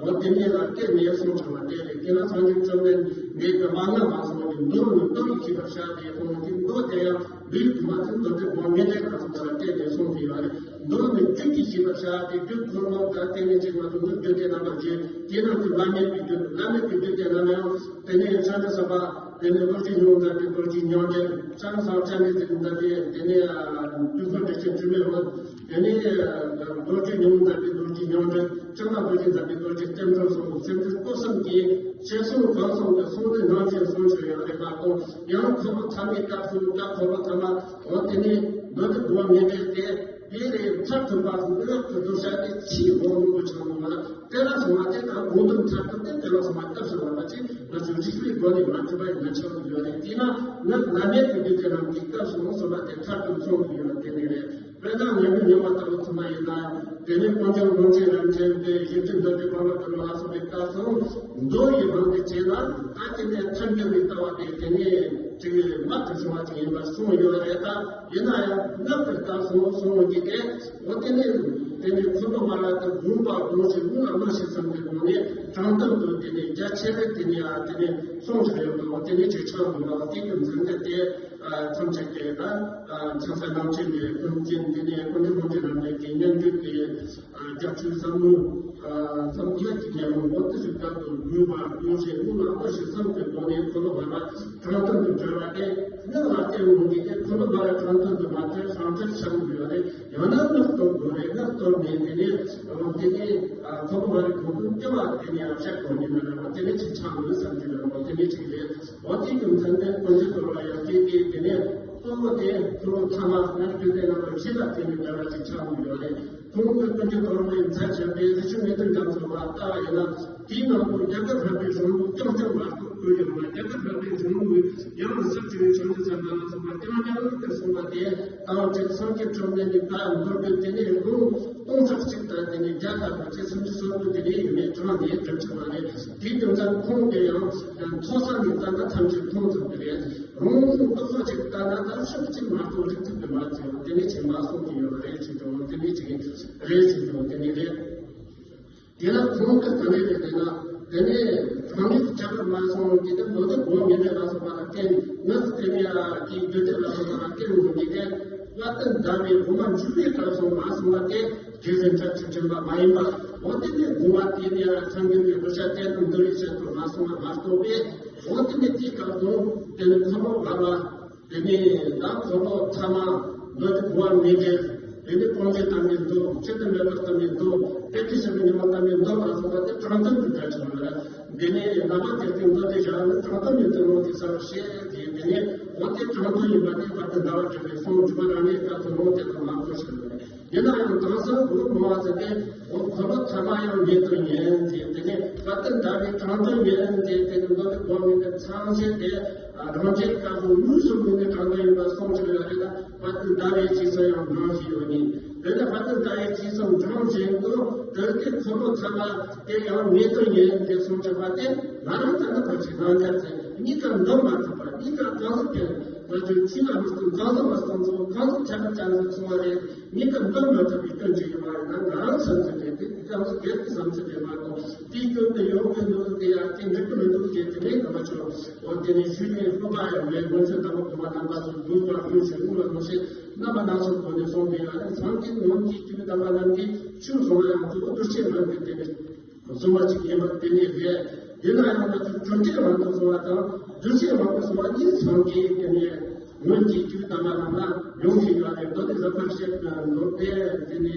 འོ་དེ་ནས་ལ་སྐད་ནས་གསུངས་བྱུང་བ་དེ་རེད། དེ་ལ་སངས་རྒྱས་བཅོམ་ལྡན་འདས་ཀྱི་མ་ངེས་པ་སོགས་ཀྱི་མདོ་ནི་མདོ་ཡིས་ཤེས་པར་བྱ་སྟེ། འོ་དེ་མདོ་དེ་ཡང་ལུས་དུ་མ་དེ་མདོ་དེ་དགོངས་ངེས་ལས་ཁ་ཐུག་ལ་སྐད་ནས་གསུངས་ཏེ་ཡོད་རེད། མདོ་ནི་རྒྱུད་ཀྱིས་ཤེས་པར་བྱ་སྟེ། རྒྱུད་འཁོར་ལོ་དང་དེ་ནས་གཅིག་མ་གཏོགས་རྒྱུད་སྡེ་རྣམ་པ་བཞི། དེ་ནང་གི་བླ་མེད་པའི་རྒྱུད། བླ་མེད་པའི་རྒྱུད་དེ་རྣམས་ཡང་དེ་ནས་ཕྱག་རྒྱ་གསར་པ། དེ་ནས་རྡོ་རྗེ་སྙིང་པོ་མཛད་པའི་རྡོ་རྗེ་མྱང་འདས། ཕྱག་གསར་པ་ཕྱག་ནས་དེ་མཛད་པའི་དེ་ནས་དུས་འཁོར་འགྲེལ་ཆེན་དྲི་མེད་འོད། དེ་ནས་རྡོ་རྗེ་སྙིང་པོ་མཛད་པའི་རྡོ་རྗེ་མྱང་འདས། ཕྱག་ན་རྡོ་རྗེ་མཛད་པའི་རྡོ་རྗེ་རྟེན་འབྲེལ་སོགས་སེམས་རྒྱུད་སྐོར་གསུམ་གྱི་ཞལ་གསུང་གང་གསུང་གི་གསུང་དེ་ནང་བཞིན་གསུང་ཆོག་ཡོད་རེད་མ་གཏོགས། ཡང་འཁོར་བ་ཐ་མའི་སྐབས་སུ་སྐབས་འཁོར་བ་ཐ་མ་འོ་དེ་ནས་མདོ་སྡེ་དགོངས་པ་མེད་པས་ཏེ། དེ་ལས་མཐར་ཐུག་པ་སྔགས་ཀྱི་གདུལ་བྱ་དེ་ཕྱིའི་འོག་མིན་པོ་ཆེན་མོ་ལ་དེ་ལ་སོང་བ་དེ་དང་དགོངས་དོན་མཐར་ཐུག་དེ་དེ་ལ་སོང་བ་སྐབས་སུ་བབ་པ་ཅིག་ང་ཚོས་རིགས་པའི་སྒོ་ནས་མ་ཐུབ་པ་ཡིན་ན་ཆགས་ཀྱི་ཡོད་རེད། དེས་ན་ང་བླ་མེད་ཀྱི་རྒྱུད་སྡེ་རྣམས་ཀྱི་སྐབས་སུ་འོང་སོང་བ་དེ་མཐར་ཐུག་ཚོགས་ཀྱི་ཡོད་པ་དེ་ནི་རེད། དཔེར་ན་ཉམས་ལེན་ཉམས་པ་ལྟ་བུ་ཐུབ་པ་ཡིན་ན། དེ་ནས་ཀུན་མཁྱེན་ཀུན་མཁྱེན་རབ་འབྱམས་པའི་ཡིག་དྲུག་མདོ་སྡེ་པར་མ་བསྟན་པ་ལ་སོགས་པའི་སྐབས་སུ་མདོ་ཡི་དབང་དུ་བྱས་ན་ད་དེ་ནས་ཐལ་འགྱུར་བའི་ལྟ་བ་དེ་དེ་ནས་ཅིག་རྨད་དུ་བྱུང་བ་ཅིག་ཡིན་པར་གསུངས་ཡོད་རེད། ད་ཡིན་ན་ཡང་སྔགས་ཀྱི་སྐབས་སུ་གསུངས་ཀྱི་དེ། འོ་དེ་ནས་དེ་ནས་འཁོར་ལོ་བར་དུ་བསྒོམ་པ་སྒོམ་ཞིང་དངོས་ལ་མངོན་ཤེས་སམ་གྱི་སྒོ་ནས་དྲང་དོན་དུ་དེ་ནས་རྒྱ་ཆེ་བས་དེ་ནས་ཡང་དེ་ནས་གསུངས་ཀྱི་ཡོད་པ། འོ་དེ་ནས་ཅིག་ཆགས་འདུག་ལ། འོ་དེ་གི་མཚན་ཉིད་དེ་ཐམས་ཅད་དེ་ད་ཆང་ས་ནང་ཆེན་ནས་ཀུན་མཁྱེན་དེ་ནས་ཀུན་མཁྱེན་རབ་འབྱམས་པའི་སྙན་བརྒྱུད་དེ། རྒྱ་ཆེའི་ཟབ་མོ། ཟབ་མོ་ཡ་གཅིག་ཉམས་མོ་དེ་ཚོའི་སྐབས་སུ་དགོས་པ་དགོས་ཤེས་དངོས་ལ་མངོན་ཤེས་སམ་གྱི་སྒོ་ནས་འཁོར་ལོ་བར་པ་དྲང་དོན་དུ་འགྲེལ་བ་དེ། སྔགས་ལ་བརྟེན་འོང་གི་དེ། འཁོར་ལོ་བར་པ་དྲང་དོན་དུ་མ་འགྲེལ་ལྷག་འགྲེལ་བྱ་དགོས་ཡོད་རེད། ཡང་ན་སྔགས་སྟོར་དགོས་རེད། སྔགས་སྟོར་མེད་དེ་ནས་འོང་དེ་ནས་འཁོར་ལོ་བར་པའི་དགོངས་དོན་སྐྱེ་བ་དེ་ནས་ཡང་བཤད་དགོས་ནི་མ་རེད། འོ་དེ་ནས་ཅིག་ཆགས་འོང་བསམ་གྱི་ཡོད་རེད། འོ་དེ་ནས་ཅིག་རེད། འོ་དེ་གི་མཚན་ལྡན་ཀུན་གཞི་སྟོར་བ་ཡང་དེ་དེ་དེ་ནས་གཙོ་བོ་དེ་འཁོར་ལོ་ཐ་མ་སྔར་བརྗོད་དེ་རྣམ་པ་བཞི་ལ་བརྟེན་ནས་འབྲེལ་བ་ཅིག་ཆགས་འོང་ཡོད་རེད། ཁོང་གི་ཀུན་གཞི་སྟོར་བའི་མཚན་བྱས་པའི་རི་ཆུ་མེ་ཏོག་རྒྱ་མཚོ་ལ་ལྟ་བ་ཡིན་ན། དེའི་ནང་དུ་རྒྱ་གར་འཕགས་པའི་གཞུང་ལུགས་རྐྱང་རྐྱང་མ་གཏོགས་བཀོད་ཡོད་པ། རྒྱ་གར་འཕགས་པའི་གཞུང་ལུགས་ཡང་ཟབ་ཆེ་བའི་བྱང་ཆུབ་སེམས་དཔའ་ལ་སོགས་པ་རྐྱང་རྐྱང་ལུགས་ཀྱིས་གསུངས་པ་དེ་དང་གཅིག་སངས་རྒྱས་བཅོམ་ལྡན་འདས་ད་མདོ་སྡེ་དེ་ནས་ལོ་སྟོང་ཕྲག་གཅིག་དང་དེ་ནས་བརྒྱ་དང་བརྒྱད་ཅུ་སུམ་ཅུ་སོ་དགུ་དེ་ནས་ཡོད་མེད་དྲངས་ནས་བསྒྲུབས་ཆོག་པ་རེད། དེའི་དོན་ཚན་ཁོང་དེ་ཡང་མཐོ་ས་ནས་བལྟས་ན་ཐམས་ཅད་མཐོང་ཐུབ་ཀྱི་རེད། རང་གཞུང་རྟོགས་པ་ཅིག་ལྟ་ན་ད་ཕྱོགས་གཅིག་མ་གཏོགས་རིག་ཐུབ་ཀྱི་མ་རེད་ཟེར་བ་དེ་ནས་ཅིག་མ་གསུངས་ཀྱི་ཡོད་རེད་ཅེས་ཀྱང་དེ་ནས་ཅིག་རེད་ཅེས་ཀྱང་དེ་ནས་རེད། དེ་ལ་ཁོང་གིས་ག་ནས་རེད་ཟེར་ན། དེ་ནས་རང་ཉིད་ཁྱད་པར་མ་སོང་གི་དེ་མདོ་སྡེ་དགོངས་པ་མེད་པའི་ལ་སོགས་པ་ལ་བརྟེན། ངས་དེ་ནས་ཀྱི་རྒྱུད་སྡེ་ལ་སོགས་པ་ལ་བརྟེན་འོང་གི་དེ། དཔལ་ལྡན་ཟླ་བའི་དགོངས་པ་འཇུག་པའི་སྐབས་སུ་མ་གསུངས་པ་དེ་རྗེ་བཙུན་སྐྱབས་མཆོག་མཁྱེན་པ་མ་ཡིན་པ། འོ་དེ་ནས་དགོངས་པ་དེ་ནས་ཐལ་འགྱུར་གྱི་བསྒྲུབ་བྱ་གཏན་དུ་འདུལ་བའི་ཆེད་དུ་མ་གསུངས་པ་མ་གཏོགས་པས། འོ་དེ་ནས་དེའི་སྐབས་སུ་དེ་ནས་འཁོར་ལོ་བར་པ། དེ་ནས་ད་འཁོར་ལོ་ཐ་མ་མདོ་སྡེ་དགོངས་པ་མེད་པས། དེ་ནས་དཀོན་མཆོག་དམ་པའི་མདོ། ཆོས་དང་མེད་པ་དམ་པའི་མདོ། དཔེ་ཁྲིད་བྱེད་པའི་ཉི་མ་དམ་པའི་མདོ་ལ་སོགས་པ་དེ་དྲང་དོན་དུ་འགྲེལ་ཆོག་ལ། དེ་ནས་རྣམ་པ་དེ་སྟེང་མདོ་སྡེ་བཞག་ནས་དྲང་དོན་ཡོད་དུ་ལོངས་ཏེ་ས་བཤད་དེ། དེ་ནས་འོ་དེ་དྲང་དོན་ཡིན་པ་དེ་བར་དུ་ཟླ་བ་བསྒྲུབས་པའི་གསུང་སྒྲུབ་པ་རང་ཉིད་སྐབས་སུ་ལོངས་དེ་དང་མ་གོ་ཞིག་ལ། ཡིན་ན་ཡང་དེང་སང་གོ་མང་བ་ཚོ་དེ་འོ་འཁོར་ལོ་ཐ་མ་ཡང་མེད་དོན་ཡིན་ཏེ། དེ་ནས་བར་དུ་ཟླ་བའི་དྲང་དོན་ཡིན་ཏེ། དེ་ནས་མདོ་སྡེ་དགོངས་པ་མེད་པའི་ཚང་ཆེན་དེ་རང་རྒྱལ་སྐབས་སུ་དངོས་སུ་མེད་ནས་དྲང་དོན་ཡིན་པ་གསུངས་ཀྱི་ཡོད་རེད་ལ། བར་དུ་ཟླ་བའི་རྗེས་སུ་ཡང་འབྲང་བཞིན་ཡོད་ནི། དེ་ནས་བར་དུ་ཟླ་བའི་རྗེས་སུ་འབྲང་བཞིན་དུ་དེ་གའི་འཁོར་ལོ་ཐ་མ་དེ་ཡང་མེད་དོན་ཡིན་ཏེ་གསུངས་ཀྱི་བ་དེ་ང་རང་ལྟ་ན་ཕལ་ཆེར་རང་རྒྱལ་ཚེ་གཉིས་ཀ་འདོམས་མ་ཐུབ་པ། གཉིས་ཀ་གང་ཟག་གི་ང་ཚོའི་ཚིག་ལ་མི་གཏོང་། གང་ཟག་མ་གཏོང་ཚོ་གང་ཟག་ཁྱད་པར་ཅན་ཟིག་སོང་བ་རེད། མི་ཀ་འདོམས་མ་ཐུབ་པའི་སྐྱོན་ཅིག་ཡོད་པ་ཡིན་ན། ང་རང་སེམས་ཚོད་རེད་དེ། ཡང་སྒེར་གྱི་བསམ་ཚུལ་རེད་མ་གཏོགས། དེའི་སྐྱོན་དེ་ཡོང་གི་འདུག་དེ་ཡང་དེ་འགྲིག་གི་མི་འདུག་ཅེས་དེ་ནས་ག་མ་ཆོག་འོ་དེ་ནས་ཞུས་ནས་སློབ་པ་ཡང་མེད། སྔོན་ཆད་དང་པོ་གོ་བ་རྣམ་པ་ཚོ་འདུག་པ་ཀུན་ཞིག་དངོས་ལ་མངོན་ཤེས་རྣམ་པ་སྣ་ཚོགས་སྒོ་ནས་གསུངས་པའི་ཡང་ནི་སངས་རྒྱས་ངོམས་ཀྱི་སྐྱེས་བུ་དམ་པ་རྣམས་ཀྱིས་ཆོས་གསུང་བ་ཡང་གཙོ་བོ་གདུལ་བྱའི་ངང་གི་དེ་ནས། གསུངས་པ་ཅིག་ཡིན་པ་དེ་ནི་རེད། ཡིན་ན་ཡང་ང་ཚོ་གྲུབ་འབྲས་དབང་དུ་སོང་བ་དང་གདུལ་བྱའི་དབང་དུ་སོང་བ་གཉིས་ཚང་གི་དེ་ནི་ སྔོན་གྱི་དུས་དང་པ་རྣམས་ལ་ཡོང་བཞིན་ཡོད་རེད། མདོ་སྡེ་རབ་དཀར་བཤད་མདོ་སྡེ་དེ་ནས་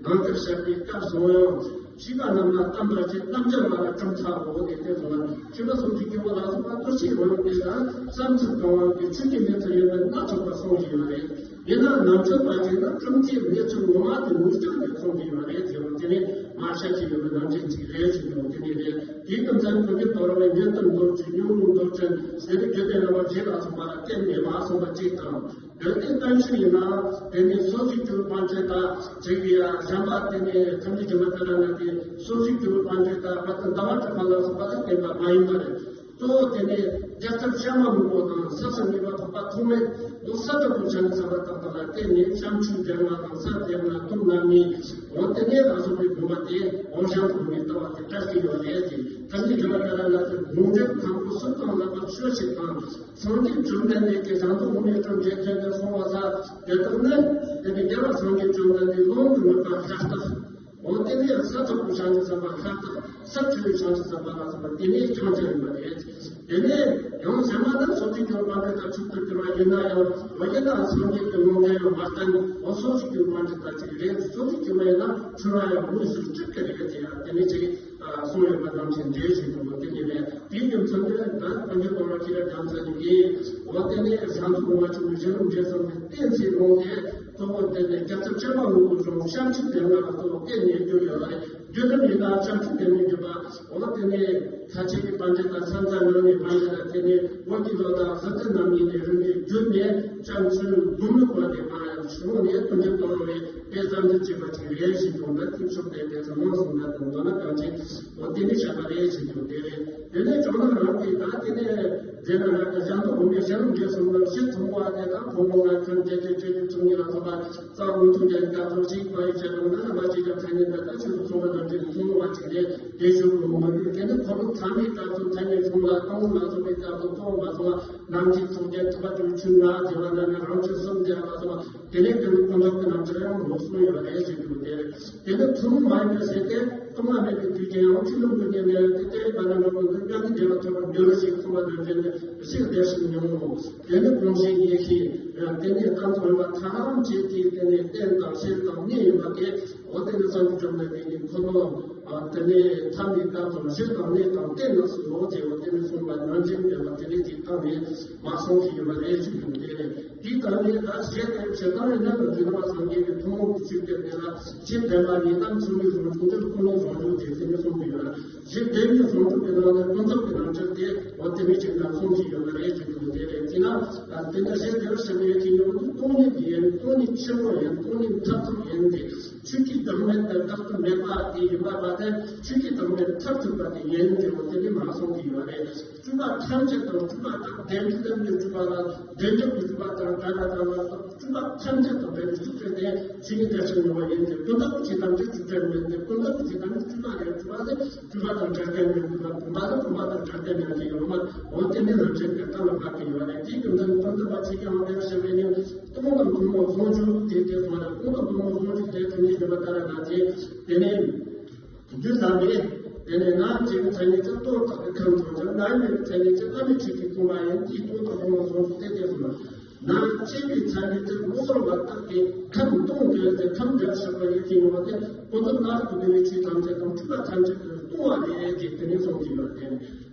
ནང་དཀར་བཤད་པའི་སྐབས་སུ་ཡང་ཤེས་པ་རྣམས་ལ་གཏམ་པར་བྱེད། རྣམ་འགྱུར་བ་ལ་ཁྲོམ་ཚ་བོ་དེ་ལྟར་དུ་ལ་ཤེས་པ་སོགས་ཀྱི་སྐྱེ་བོ་ལ་སོགས་པ་ཐུགས་རྗེ་ངང་གིས་ལ་བསམ་ཚུལ་གང་བ་གི་ཆོས་ཀྱི་གནས་ཚུལ་ཡོད་པར་སྣ་ཚོགས་པ་གསུངས་བཞིན་ཡོད་རེད། ཡིན་ནའང་ནང་ཆོས་པ་ཞིག་ན་ཁྲོམ་ཚའི་གནས་ཚུལ་ངོ་མ་དེ་ངོས་བཅོས་ནས་གསུངས་བཞིན་ཡོད་རེད་ཟེར་བ་དེ་ནི་མ་ཤ་ཆེ་ཡོད་པའི་ནང་བཞིན་ཅིག་རེད་ཟེར་གྱི་འདུག་དེ་ནི་རེད། དེའི་རྒྱུ་མཚན་ཁོ་ཚོས་དོར་བའི་ཉན་ཐོས་མདོར་བྱས། སྙིང་རླུང་མདོར་བྱས། ཟེར་རྒྱུ་དེ་རྣམ་པ་བཞི་ལ་སོགས་པ་ལ་བརྟེན་ནས་མ་གསུངས་པ་གཅིག་དང་། འདོད་དེ་བསྟན་བཅོས་ཡིན་ན་དེ་ནི་སོ་སོའི་སྐྱེ་བོ་དཔལ་ཆེན་དང་ཅིག་གི་གཞན་པ་དེ་ནི་ཐམས་ཅད་མཁྱེན་པ་ཏཱ་ར་ནཱ་ཐའི་སོ་སོའི་སྐྱེ་བོ་དཔལ་ཆེན་དང་བ་དང་ཟླ་བ་གྲགས་པ་ལ་སོགས་པ་ལ་བརྟེན་པ་མ་ཡིན་པ་རེད། གཙོ་བོ་དེ་ནི་རྒྱལ་ཚབ་བྱམས་པ་ལྷུན་པོ་དང་ས་གསུམ་གཉིས་པ་འཕགས་པ་ཐོགས་མེད་ལོ་ས་དྲུག་པོ་བྱང་ཆུབ་སེམས་དཔའ་དག་དང་ལ་བརྟེན་ནས་བྱམས་ཆོས་སྡེ་ལྔ་དང་ས་སྡེ་ལྔ་དུག་ལྔ་གཉིས། འོ་དེ་ནས་ལ་སོགས་པའི་དགོངས་པ་དེ་འོ་ཞང་དུ་ནས་ལྟ་བ་དེ་ལྟར་བྱས་ཡོད་རེད་དེ། ཐམས་ཅད་མཁྱེན་པ་ཏཱ་ར་ནཱ་ཐའི་དགོངས་འགྲེལ་དང་པོ་སུ་དང་ལག་པར་ཆོས་ཤིག་དང་། སངས་རྒྱས་བཅོམ་ལྡན་འདས་ཀྱིས་ཞང་དུ་དབུ་མའི་སྒྲུབ་འགྲེལ་ཐོན་ཏེ་གསུངས་པ་ས་དེ་དག་ནི་དེ་ནི་རྒྱལ་བ་སངས་རྒྱས་བཅོམ་ལྡན་འདས་ལུང་གི་དངོས་པོ་ཤ་སྟག་འོ་དེ་ནས་ས་དྲུག་པོ་བྱང་ཆུབ་སེམས་དཔའ་ཤ་སྟག་ས་བཅུ་པའི་བྱང་ཆུབ་སེམས་དཔའ་ལ་སོགས་པ་དེ་ནས་ཀྱང་ཅི་ཡིན་པ་རེད། དེ་ནས་ཡང་གཞན་མ་རྣམས་སོ་སོའི་སྐྱེ་བོ་དཔལ་འབྲེལ་དང་མཆོག་ཏུ་གྱུར་པ་ཡིན་ན་ཡང་འོ་ཡིན་ན་སངས་རྒྱས་ཀྱི་ལུང་ལས་ཡང་མ་བསྟན། འོ་སོ་སོའི་སྐྱེ་བོ་དཔལ་འབྲེལ་དང་གཅིག་རེད། སོ་སོའི་སྐྱེ་བོ་ཡིན་ན་ཆུང་ར་ཡང་མུ་ཟུར་གཅིག་གི་རེད་དེ་ཡང་དེ་ནས་ཅིག་གསུངས་ཡོད་པ་ནང་བཞིན་འགྲེལ་བཞིན་དུ་དེ་ནས་རེད། དེའི་རྒྱུ་མཚན་དེ་ད་དཔལ་འབྱོར་གཏོང་བ་ཁྱེད་རང་རྒྱ་མཚན་གྱིས་འོ་དེ་ནས་ཞང་དུ་དབུ་མ་ཆེན་པོའི་བཞེད་ལུགས་འགྲེལ་ཚུལ་གྱི་གཏན་ཚིགས་ལུང་དེ། གཙོ་བོ་དེ་ནི་རྒྱལ་ཚབ་བྱམས་པ་ལྷུན་པོ་གསུངས་བྱམས་ཆོས་སྡེ་ལྔ་ལ་གཙོ་བོ་བརྟེན་ནས་བསྒྱུར་ཡོད་པ་རེད། བསྒྱུར་ལམ་ཡིན་ན་བྱམས་ཆོས་སྡེ་ལྔས་བསྒྱུར་པ། འོ་དེ་ནས་ཁ་ཆེ་གི་དཔལ་འབྱོར་དང་ས་མཚམས་ཡོད་ནས་དཔལ་འབྱོར་དང་དེ་ནས་འོ་གི་ལོ་དང་ཟི་ལྟ་རྣམ་གཉིས་ནས་རིམ་གྱིས་བསྒྱུར་ནས་བྱམས་ཆོས་འབུམ་ལུགས་པ་དེ་མ་ཡང་བྱུང་ནས་དཔལ་འབྱོར་གཏོང་བའི་དཔེ་བསམ་གཏན་བྱེད་པ་ཅིག་རེད་ཞེས་ཀྱང་ད་ཐུགས་ཕྱོགས་དེ་དེ་ཚོ་མང་སོང་ན་དང་མདོར་ན་གང་ཅི་འོ་དེ་ནས་བཤད་པ་རེད་ཞེས་ཀྱང་དེ་རེད། དེ་ནས་ཇོ་ནང་རང་གིས་ད་དེ་ནས་དེ་ན་ར་ཞང་དུ་དབུ་མའི་ཞལ་ལུང་འགྲེལ་གསུམ་ལ་གཞི་ཐུང་བ་དེ་དང་ཕུང་པོ་ལྔ་ཁམས་བརྒྱད་དེ་བཅུ་གཉིས་ཚོགས་གཉིས་ལ་སོགས་པ་རྩ་བོ་ཐུགས་རྒྱལ་དཀའ་ཐུབ་ཞིག་བ་ཡི་བྱ་དང་ན་ལ་མ་ཅི་ཀྱང་ཐ་སྙད་འདི་ལྟ་ཆོས་སུ་གསུངས་པ་དང་འབྲེལ་ནས་གསུང་བ་ཅིག་རེད། དེ་ཞུ་དགོས་མི་འདུག་དེ་ནི་འཁོར་ལོ་ཐ་མའི་སྐབས་སུ་མཚན་ཉིད་གསུམ་ལ་སྟོང་ལ་སོགས་པའི་སྐབས་སུ་སྟོང་ལ་སོགས་པ་ནམ་མཁའི་ཚོགས་བརྒྱད་ཐུབ་པ་དྲུག་ཆུ་ལྔ་དེ་བ་ན་ནི་རང་ཆོས་གསུམ་དེ་ལ་སོགས་པ་དེ་ནས་དེ་ནི་ཀུན་རྫོབ་ཀྱི་རྣམ་གཞག་ཡང་ལོག་སོང་ཡོད་རེད་ཟེར་གྱི་འདུག་དེ་རེད། དེ་ནི་ཐུན་མོང་མ་ཡིན་པའི་ཟེར་ཏེ། སྟོང་པ་མེད་པའི་དུས་ཀྱི་ཡང་ཕྱི་ལུགས་ཀྱི་གནས་ལས་ཏེ་ཏེ་བ་ན་ནོ་ཀུན་ཏུ་ཀྱང་ནི་བདེ་བ་ཐོབ་པར་འགྱུར་ཞེས་གསུངས་པ་དང་འབྲེལ་ནས་ཞིག་བདེ་ཞིང་ཉུང་ངོ་། དེ་ནི་གོང་བཞིན་ཡེ་ཤེས་དེ་ནི་གཏམ་ཚོ་ཡོད་པ་ཐམས་ཅད་ཀྱི་དེ་ནི་རྟེན་དང་གཞི་དང་གནས་ཡིན་པ་སྟེ། འོ་དེ་ནི་སངས་རྒྱས་བཅོམ་ལྡན་འདས་ཀྱི་འཁོར་ལོ་དེ་ནི་ཐ་མའི་སྐབས་སུ་གཞི་དང་གནས་དང་རྟེན་ལ་སོགས་ལོ་ཟེར་བ་དེ་ནི་གསུངས་པ་ནང་བཞིན་སྦྱར་བ་དེ་ནི་ཅིག་བཏང་ནས་མ་གསུངས་ཤིག་ཡོད་པ་རེད་ཞེས་གསུངས་ཏེ། དེའི་སྟེང་ནས་ད་ཞེས་དེ་ཞེ་སྡང་ཡིན་ན་ལ་འཛིན་པ་སངས་རྒྱས་ཀྱི་ཐུན་མོང་གི་ཆོས་དེ་དེ་ལ་ཆོས་དེ་ལ་ཡི་དམ་ཆོས་ཀྱི་ཟུང་འཇུག་དེ་ཀུན་ནས་ཟུང་འཇུག་དེ་དེ་ནས་གསུངས་ཏེ་ཡོད། ཞེས་དེ་ཉིད་ཟུང་འཇུག་གི་ནང་ནས་ཀུན་རྫོབ་ཀྱི་རྣམ་གཞག་དེ་འོ་དེ་མི་ཅིག་ན་གསུངས་ཀྱི་ཡོད་པ་རེད་ཅེས་དེ་རེད། དེས་ན་དེ་ནས་ཞེས་དེ་ཞེས་པའི་ཡོད་ཀྱི་ཡོད་དུ་སྟོང་ཉིད་ཡིན། སྟོང་ཉིད་ཆེན་པོ་ཡིན། སྟོང་ཉིད་མཐར་ཐུག་ཡིན་ཏེ། ཆོས་ཀྱི་བདག་མེད་དེ་བདག་ཏུ་མེད་པ་དེ་ཡིན་པ་མ་ཟད་ཆོས་ཀྱི་བདག་མེད་མཐར་ཐུག་པ་དེ་ཡིན་ཏེ་འོ་དེ་ནི་མ་གསུངས་ཀྱི་ཡོད་རེད། སྤྲུལ་པ་ཐམས་ཅད་དང་སྤྲུལ་པ་དང་བདེན་བཞི་ལྟར་གྱི་སྤྲུལ་པ་ལ་བདེན་བཞི་གི་སྤྲུལ་པ་དང་འདྲ་བ་དང་ལ་སོགས་སྤྲུལ་པ་ཐམས་ཅད་དང་བྲལ་བའི་སྤྲུལ་པ་དེ་ཆོས་ཉིད་དེ་ཆོས་ཉིད་པ་ཡིན་ཏེ། ཀུན་རྫོབ་ཀྱི་ཐམས་ཅད་སྤྲུལ་པ་མིན་ཏེ། ཀུན་རྫོབ་ཀྱི་ཐམས་ཅད་སྤྲུལ་པ་རེད། སྤྲུལ་པ་དེ་སྤྲུལ་པ་དང་བྲལ་བའི་མིན་ཏེ། བུམ་པ་དང་བུམ་པ་དང་བྲལ་བའི་མིན་ཏེ། ཡོད་མ་འོ་དེ་ནི་རང་བཞིན་གྱི་གཏན་ལ་ཕབ་ཀྱི་ཡོད་རེད། དེའི་རྒྱུ་མཚན་ཀུན་རྫོབ་པ་ཆོས་ཀྱི་དབང་དུ་ཞུགས་པའི་ནི་སྟོང་དང་ཐུན་མོང་ཟུང་འཇུག་དེ་དེ་སོང་རེད། སྟོང་དང་ཐུན་མོང་ཟུང་འཇུག་དེ་ཐུན་མོང་བཞི་པ་ལྟར་ན་དེ་དེ་ནི། རྒྱུ་བསམ་པས། དེ་ནས་ནམ་ཞིག་མཚན་ཉིད་ཀྱི་སྟོང་བཏགས་ཏེ་ཁམས་སྟོང་ཀྱང་། ནམ་མེད་པའི་མཚན་ཉིད་ཀྱི་བླ་མེད་ཆོས་ཀྱི་སྟོང་པ་ཡིན། དེའི་སྟོང་དང་སྟོང་པ་སོང་སྟེ་དེ་སོང་ན། ནམ་སྐྱེས་པའི་མཚན་ཉིད་ཀྱི་ངོ་བོར་བ་བཏགས་ཏེ་ཁམས་སྟོང་ཀྱང་ཟེར་ཁམས་འདྲ་ཞིག་པ་ཡོད་ཀྱི་ཡོད་དེ། ཀུན་རྫོབ་སྣང་རུང་དུ་གནས་པའི་ཆོས་ཐམས་ཅད་དང་སྤྲོས་པ་ཐམས་ཅད་ཀྱི་སྟོང་པ་རེད་ཅེས་དེ་ནས་གསུངས་ཀྱི་ཡོད་དེ།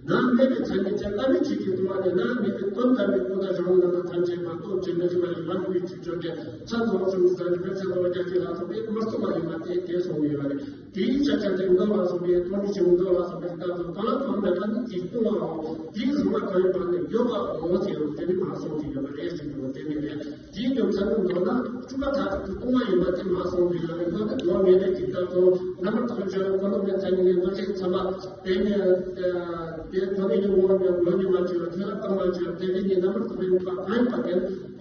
ནམ་མེད་པའི་མཚན་ཉིད་ཀྱི་བླ་མེད་ཆོས་ཀྱི་སྟོང་པ་དེ་ནམ་མེད་པའི་དོན་དམ་པའི་ཀུན་ཏུ་བྱུང་བའི་རྣམ་པ་ཐམས་ཅད་མ་རྟོགས་ཀྱི་མི་རིགས་པ་ཡི་མ་རྟོགས་པའི་ཆོས་བརྗོད་དེ་ཚད་མཐོ་ཆུང་ཟད་འགྲིབ་པའི་ཚད་མཐོ་བ་རྒྱ་ཆེ་ལ་སོགས་པས་མི་རྟོགས་པ་ཡིན་པ་དེ་དེ་གསུངས་ཡོད་པ་རེད། དེའི་ཕྱིར་ཆ་དེ་མདོ་ལ་སོགས་པའི་སྟོང་ཉིད་ཀྱི་མདོ་ལ་སོགས་པའི་སྐབས་སུ་གང་ལ་གང་མེད་པ་ནི་དེའི་སྟོང་པའོ། དེའི་གཟུང་བ་གང་ཡིན་པ་ནི་ཡོད་པའོ་ཟེར་བ་དེ་ནི་མ་གསུངས་ཀྱི་ཡོད་པ་རེད་ཟེར་གྱི་འདུག་དེ་ནི་རེད། དེའི་རྒྱུ་མཚན་ནི་མདོར་ན་སྤྲུལ་པ་མཐར་ཐུག་ཏུ་སྟོང་པ་ཡིན་པ་དེ་མ་གསུངས་པའི་ཡང་མདོ་དེ་ངོ་མེད་པའི་དུས་སྐབས་སུ་རྣམ་པར་དག་པའི་ཆོས་ཀུན་རྟོག་མེད་མཚན་ཉིད་ནས་འདུ་བྱེད་ཚད་མ་དེ་ནི་དེ་ཐོག་མེད་ཀྱི་ངོ་བོ་ཉིད་ངོ་ཉིད་མ་བྱས་པ་དེ་ལ་སྟོང་པར་བྱས་པ་དེ་དེ་ཉིད་རྣམ་པར་དག་པའི་རིགས་པ་གང་ཡིན་པ་དེ་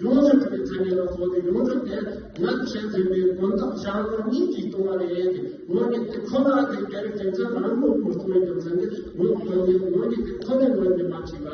ཡོངས་སུ་གྲུབ་པའི་མཚན་ཉིད་ལ་སོགས་ཏེ་ཡོངས་སུ་དེ་ངས་བཤད་ཟིན་པའི་ཀུན་བརྟགས་བྱ་བ་ཉིད་ཀྱིས་སྟོང་པ་རེད། ངོ་ཉིད་དེ་ཁོ་ན་དེ་སྐད་རིགས་དེ་ཚོ་རང་ངོ་མི་སྟོང་བའི་རྒྱུ་མཚན་ནི་ངོ་ཁོ་ཉིད་ངོ་ཉིད་དེ་ཁོ་ནས་ངོ་ཉིད་མ་བྱས་པ་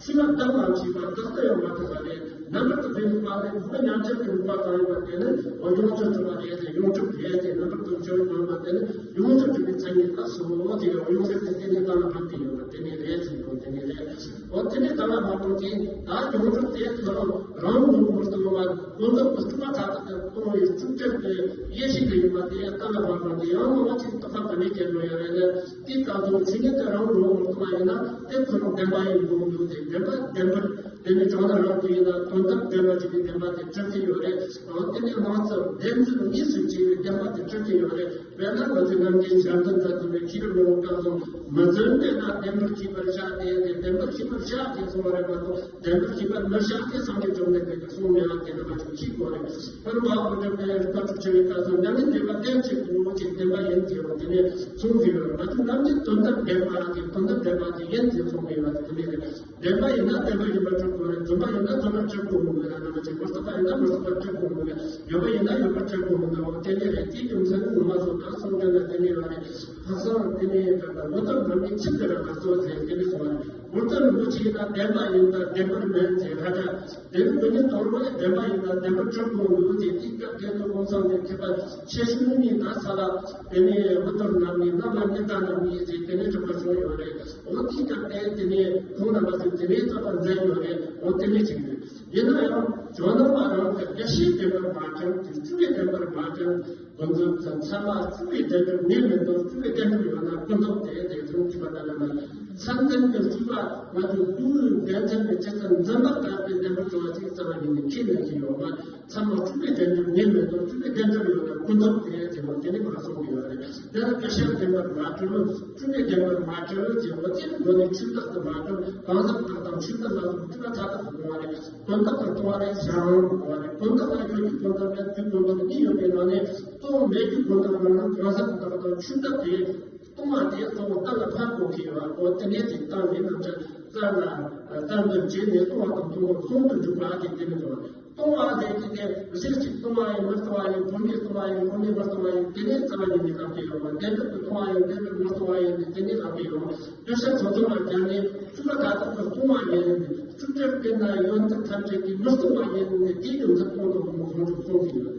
ཤེས་པ་བདག་མ་བྱས་པ་བདག་ཏུ་ཡང་མ་གྲུབ་པ་རེད། རྣམ་པར་དག་པའི་རིགས་པ་ནི་འཁོར་བའི་ཉམས་ཆག་གི་རིགས་པ་གང་ཡིན་པ་དེ་ནི་ཡོངས་སུ་གྲུབ་པ་རེད་དེ། ཡོངས་གྲུབ་རེད་དེ། རྣམ་པར་དག་པའི་ཆོས་གང་ཡིན་པ་དེ་ནི་ཡོངས་སུ་གྲུབ་པའི་མཚན་ཉིད་ལ་སོགས་ཏེ། ཡོངས་གྲུབ་དེ་ནི་གཏན་ལ་ཕབ་སྟེ་ཡོད་པ་དེ་ནི་རེད་ཟེར་དོན་དེ་ནི་རེད། འོ་དེ་ནི་གཏན་ལ་ཕབ་པ་དེ་ད་ཡོངས་གྲུབ་དེ་ཁོ་རང་རང་ངོ་བོར་སྟོང་བ། ཀུན་རྫོབ་ཀྱི་སྤྲོས་པ་མཐའ་དག་ཏུ་སྟོང་བའི་སྤྲོས་བྲལ་གྱི་ཡེ་ཤེས་དེ་ཡིན་པ་དེ་གཏན་ལ་ཕབ་པ་དེ་ཡང་ངོ་བོ་ཅིག་རྟོགས་པ་ག་ནས་སྐྱེ་འགྲོ་ཡ་རེད་ལ། དེའི་སྐབས་སུ་ཆོས་ཉིད་དེ་རང་ངོ་བོར་སྟོང་བ་ཡིན་ན་དེ་ཁོ་རང་བདེན་པ་ཡིན་དགོས་འདུག་སྟེ། བདེན་པ་བདེན་པར། དེ་ནི་བྱང་སྣང་རང་གི་ཡིན་ན་དོན་དམ་བདེན་པ་ཅིག་གི་བདེན་པ་དེ་གྲུབ་ཀྱི་ཡོད་རེད། འོ་དེ་ནི་སྣང་ཚུལ་བདེན་རྫུན་གཉིས་སུ་ཕྱེ་བའི་བདེན་པ་དེ་གྲུབ་ཀྱི་ཡོད་རེད། དཔེར་ན་ང་ཚོས་རྣམ་མཁྱེན་ཞལ་འཛིན་དང་མཐུན་པའི་ཤེས་རབ་ཀློང་སྐབས་སུ་མི་རྫུན་དེ་ན་བདེན་པར་ཤེས་པར་བྱ་སྟེ། དེ་བདེན་པར་ཤེས་པར་བྱ་ཞེས་གསུངས་པ་རེད་མ་གཏོགས། བདེན་པར་ཤེས་པར་མི་བྱ་ཞེས་སངས་རྒྱས་བཅོམ་ལྡན་འདས་ཀྱིས་གསུངས་མེད་པ་དེ་འདྲ་མ་བྱུང་ཅིག་གོ་རེད། པར་མ་ཧོ་ཏེ་པའི་རིག་པ་དྲུག་ཕྱེ་བའི་སྐབས་སུ་རྣམ་དབྱེ་བསྟན་པ་གཏན་ཚིགས་གཙོ་བོ་ཅིག་བདེན་པ་ཡིན་ཟེར་བ་དེ་ནས་གསུངས་ཟིན་ཡོད་རེད། ང་ཚོ་རྣམ་དབྱེ་དོན་དམ་བདེན་པ་དེ་དོན་དམ་བདེན་པ་དེ་ཡིན་ཟེར་གསུངས་མེད་པ་དེ་ནས་རེད། བདེན་པ་ཡིན་ན་བདེན་པ་ཡིན་པར་གྲུབ་དགོས་རེད། རྫུན་པ་ཡིན་ན་རྫུན་པར་གྲུབ་དགོས་མེད་ན། རྣམ་པ་ཅིག་མི་རྟག་པ་ཡིན་ན་མི་རྟག་པར་གྲུབ་དགོས་མེད་ན། ཡོད་པ་ཡིན་ན་ཡོད་པར་གྲུབ་དགོས་མེད་ན། འོ་དེ་ནས་རེད། དེའི་རྒྱུ་མཚན་ནི་ངོ་མ་སོང་ད་སོང་རྒྱུ་ན་དེ་ནས་ཡོད་རེད། ཁ་སང་དེ་ནས་ད་ལྟ་མུ་སྟེགས་རྣམས་ཀྱི་ཚིག་དེ་ར་ང་ཚོ་ཟེར་དེ་ནས་སོང་བ་རེད། མུ་སྟེགས་རིན་པོ་ཆེ་ཡིན་ན་བདེན་པ་ཡིན་ད་བདེན་པར་མེད་ཟེར་ཧ་ད། དེ་ནི་དོན་ནི་དོན་རོ་ཡི་བདེན་པ་ཡིན་ན་བདེན་པར་གྲུབ་དགོས་འདུག་ཅེས་དེའི་སྐབས་དེ་ནི་ཀུན་བཟང་གི་མཁས་པ་ཆེ་ཤོས་ནི་ད་ས་ལ་དེ་ནས་མུ་སྟེགས་རྣམས་ནི་རྣམ་པར་མི་ལྟ་རྣམས་ཡིན་ཟེར་དེ་ནས་གྲུབ་པ་བྱུང་ཡོད་རེད། འོ་དེའི་སྐབས་དེ་དེ་ནས་ཁོང་རྣམ་པ་ཚོས་དེ་ནས་རྩོད་པ་མཛད་ཡོད་རེད། འོ་དེ་ནས་ཅིག་རེད། ཡིན་ན་ཡང་ཇོ་ནང་མ་རང་གི་དགེ་བཤེས་བདེན་པར་མ་གྲུབ་དེ་སྤྲུལ་པའི་བདེན་པར་མ་གྲུབ། ཀུན་རྫོབ་ཀྱི་ཚད་མ་སྤྲུལ་པའི་བདེན་གྲུབ་ངེས་མེད་དོ། སྤྲུལ་པའི་བདེན་གྲུབ་ཡོད་ན་ཀུན་རྫོབ་དེ་དེ་ཚོ་གཅིག་པ་ལྟར་ན་མ། མཚན་ལྡན་གྱི་སྤྲུལ་པ་ང་ཚོའི་སྤྲུལ་པའི་བདེན་མཚན་གྱི་ཆེད་དུ་འཛིན་པ་ལྟར་གྱི་བདེན་པར་གྲུབ་པ་ཅིག་རྩ་བ་ཉིད་ནས་ཁས་ལེན་གྱི་ཡོད་མ། ཚད་མ་སྤྲུལ་པའི་བདེན་གྲུབ་ངེས་མེད་དོ། སྤྲུལ་པའི་བདེན་གྲུབ་ཡོད་ན་ཀུན་རྫོབ་དེ་དེ་མོ་དེ་ནི་མ་གསུངས་ཀྱི་ཡོད་རེད། དེ་ལ་དགེ་བཤེས་བདེན་པར་མ་གྲུབ། སྤྲུལ་པའི་བདེན་པར་མ་གྲུབ་ཅེས་པ་དེ་ནི་མདོ་ནས་ཆོས་བདག་ཏུ་མ་གྲུབ། གང་ཟག་བདག་དང་ཆོས་བདག་ལ་སོགས་སྤྲུལ་པ་མཐའ་དག་ཏུ་སྤོང་བ་རེད། དོན་དག་ཏུ་ལྟུང་བ་རེད། གཞན་དབང་དུ་ལྟུང་བ་རེད། དོན་དག་ལ་ཡོད་རྒྱུ་དོན་དག་རེད། དུས་དོན་དག་གཉིས་ཡོད་པའི་ནང་ནས་གཙོ་བོ་མེད་རྒྱུ་དོན་དག་ནང་ན་གང་ཟག་བདག་དང་ཆོས་བདག་དེ་ལྟུང་བ་དེ་གཙོ་བོ་གཏན་ལ་ཕབ་དགོས་ཀྱི་ཡོད་པ། འོ་དེ་ནས་དེ་བཏང་ནས་རྣམ་བཅད་རྩ་ལ་བསྟན་དུ་བྱས་ནས་ལྟུང་བ་དང་ལྟུང་བར་ཟུང་དུ་འཇུག་པ་དེ་དེ་ནས་འགྲོ་བ། ལྟུང་བ་དེ་ཀྱི་དེ་གཞན་གཅིག་ལྟུང་བ་ཡིན་མི་ལྟུང་བ་ཡིན། བུད་མེད་ལྟུང་བ་ཡིན། བུད་མེད་མི་ལྟུང་བ་ཡིན། དེ་ནས་རྩ་བ་ཉིད་ནས་ལབ་ཀྱི་ཡོད་པ། བདེན་གྲུབ་ཏུ་ལྟུང་བ་ཡིན། བདེན་གྲུབ་མི་ལྟུང་བ་ཡིན། དེ་ནས་ལབ་ཀྱི་ཡོད་པ། སྤྲོས་བྲལ་ཐོབ་ཐང་ལ་སྦྱར་ནས་སྤྲུལ་པ་མཐའ་དག་ཏུ་ལྟུང་བ་ཡིན། སྤྲུལ་བྲལ་དེ་ན་ཡོན་ཏན་ཐམས་ཅད་ཀྱིས་མི་ལྟུང་བ་ཡིན་ནས་དེའི་རྒྱུ་མཚན་སྟོང་དང་དགོངས་པ་ཟུང་འཇུག་གསུངས་ཀྱི་ཡོད།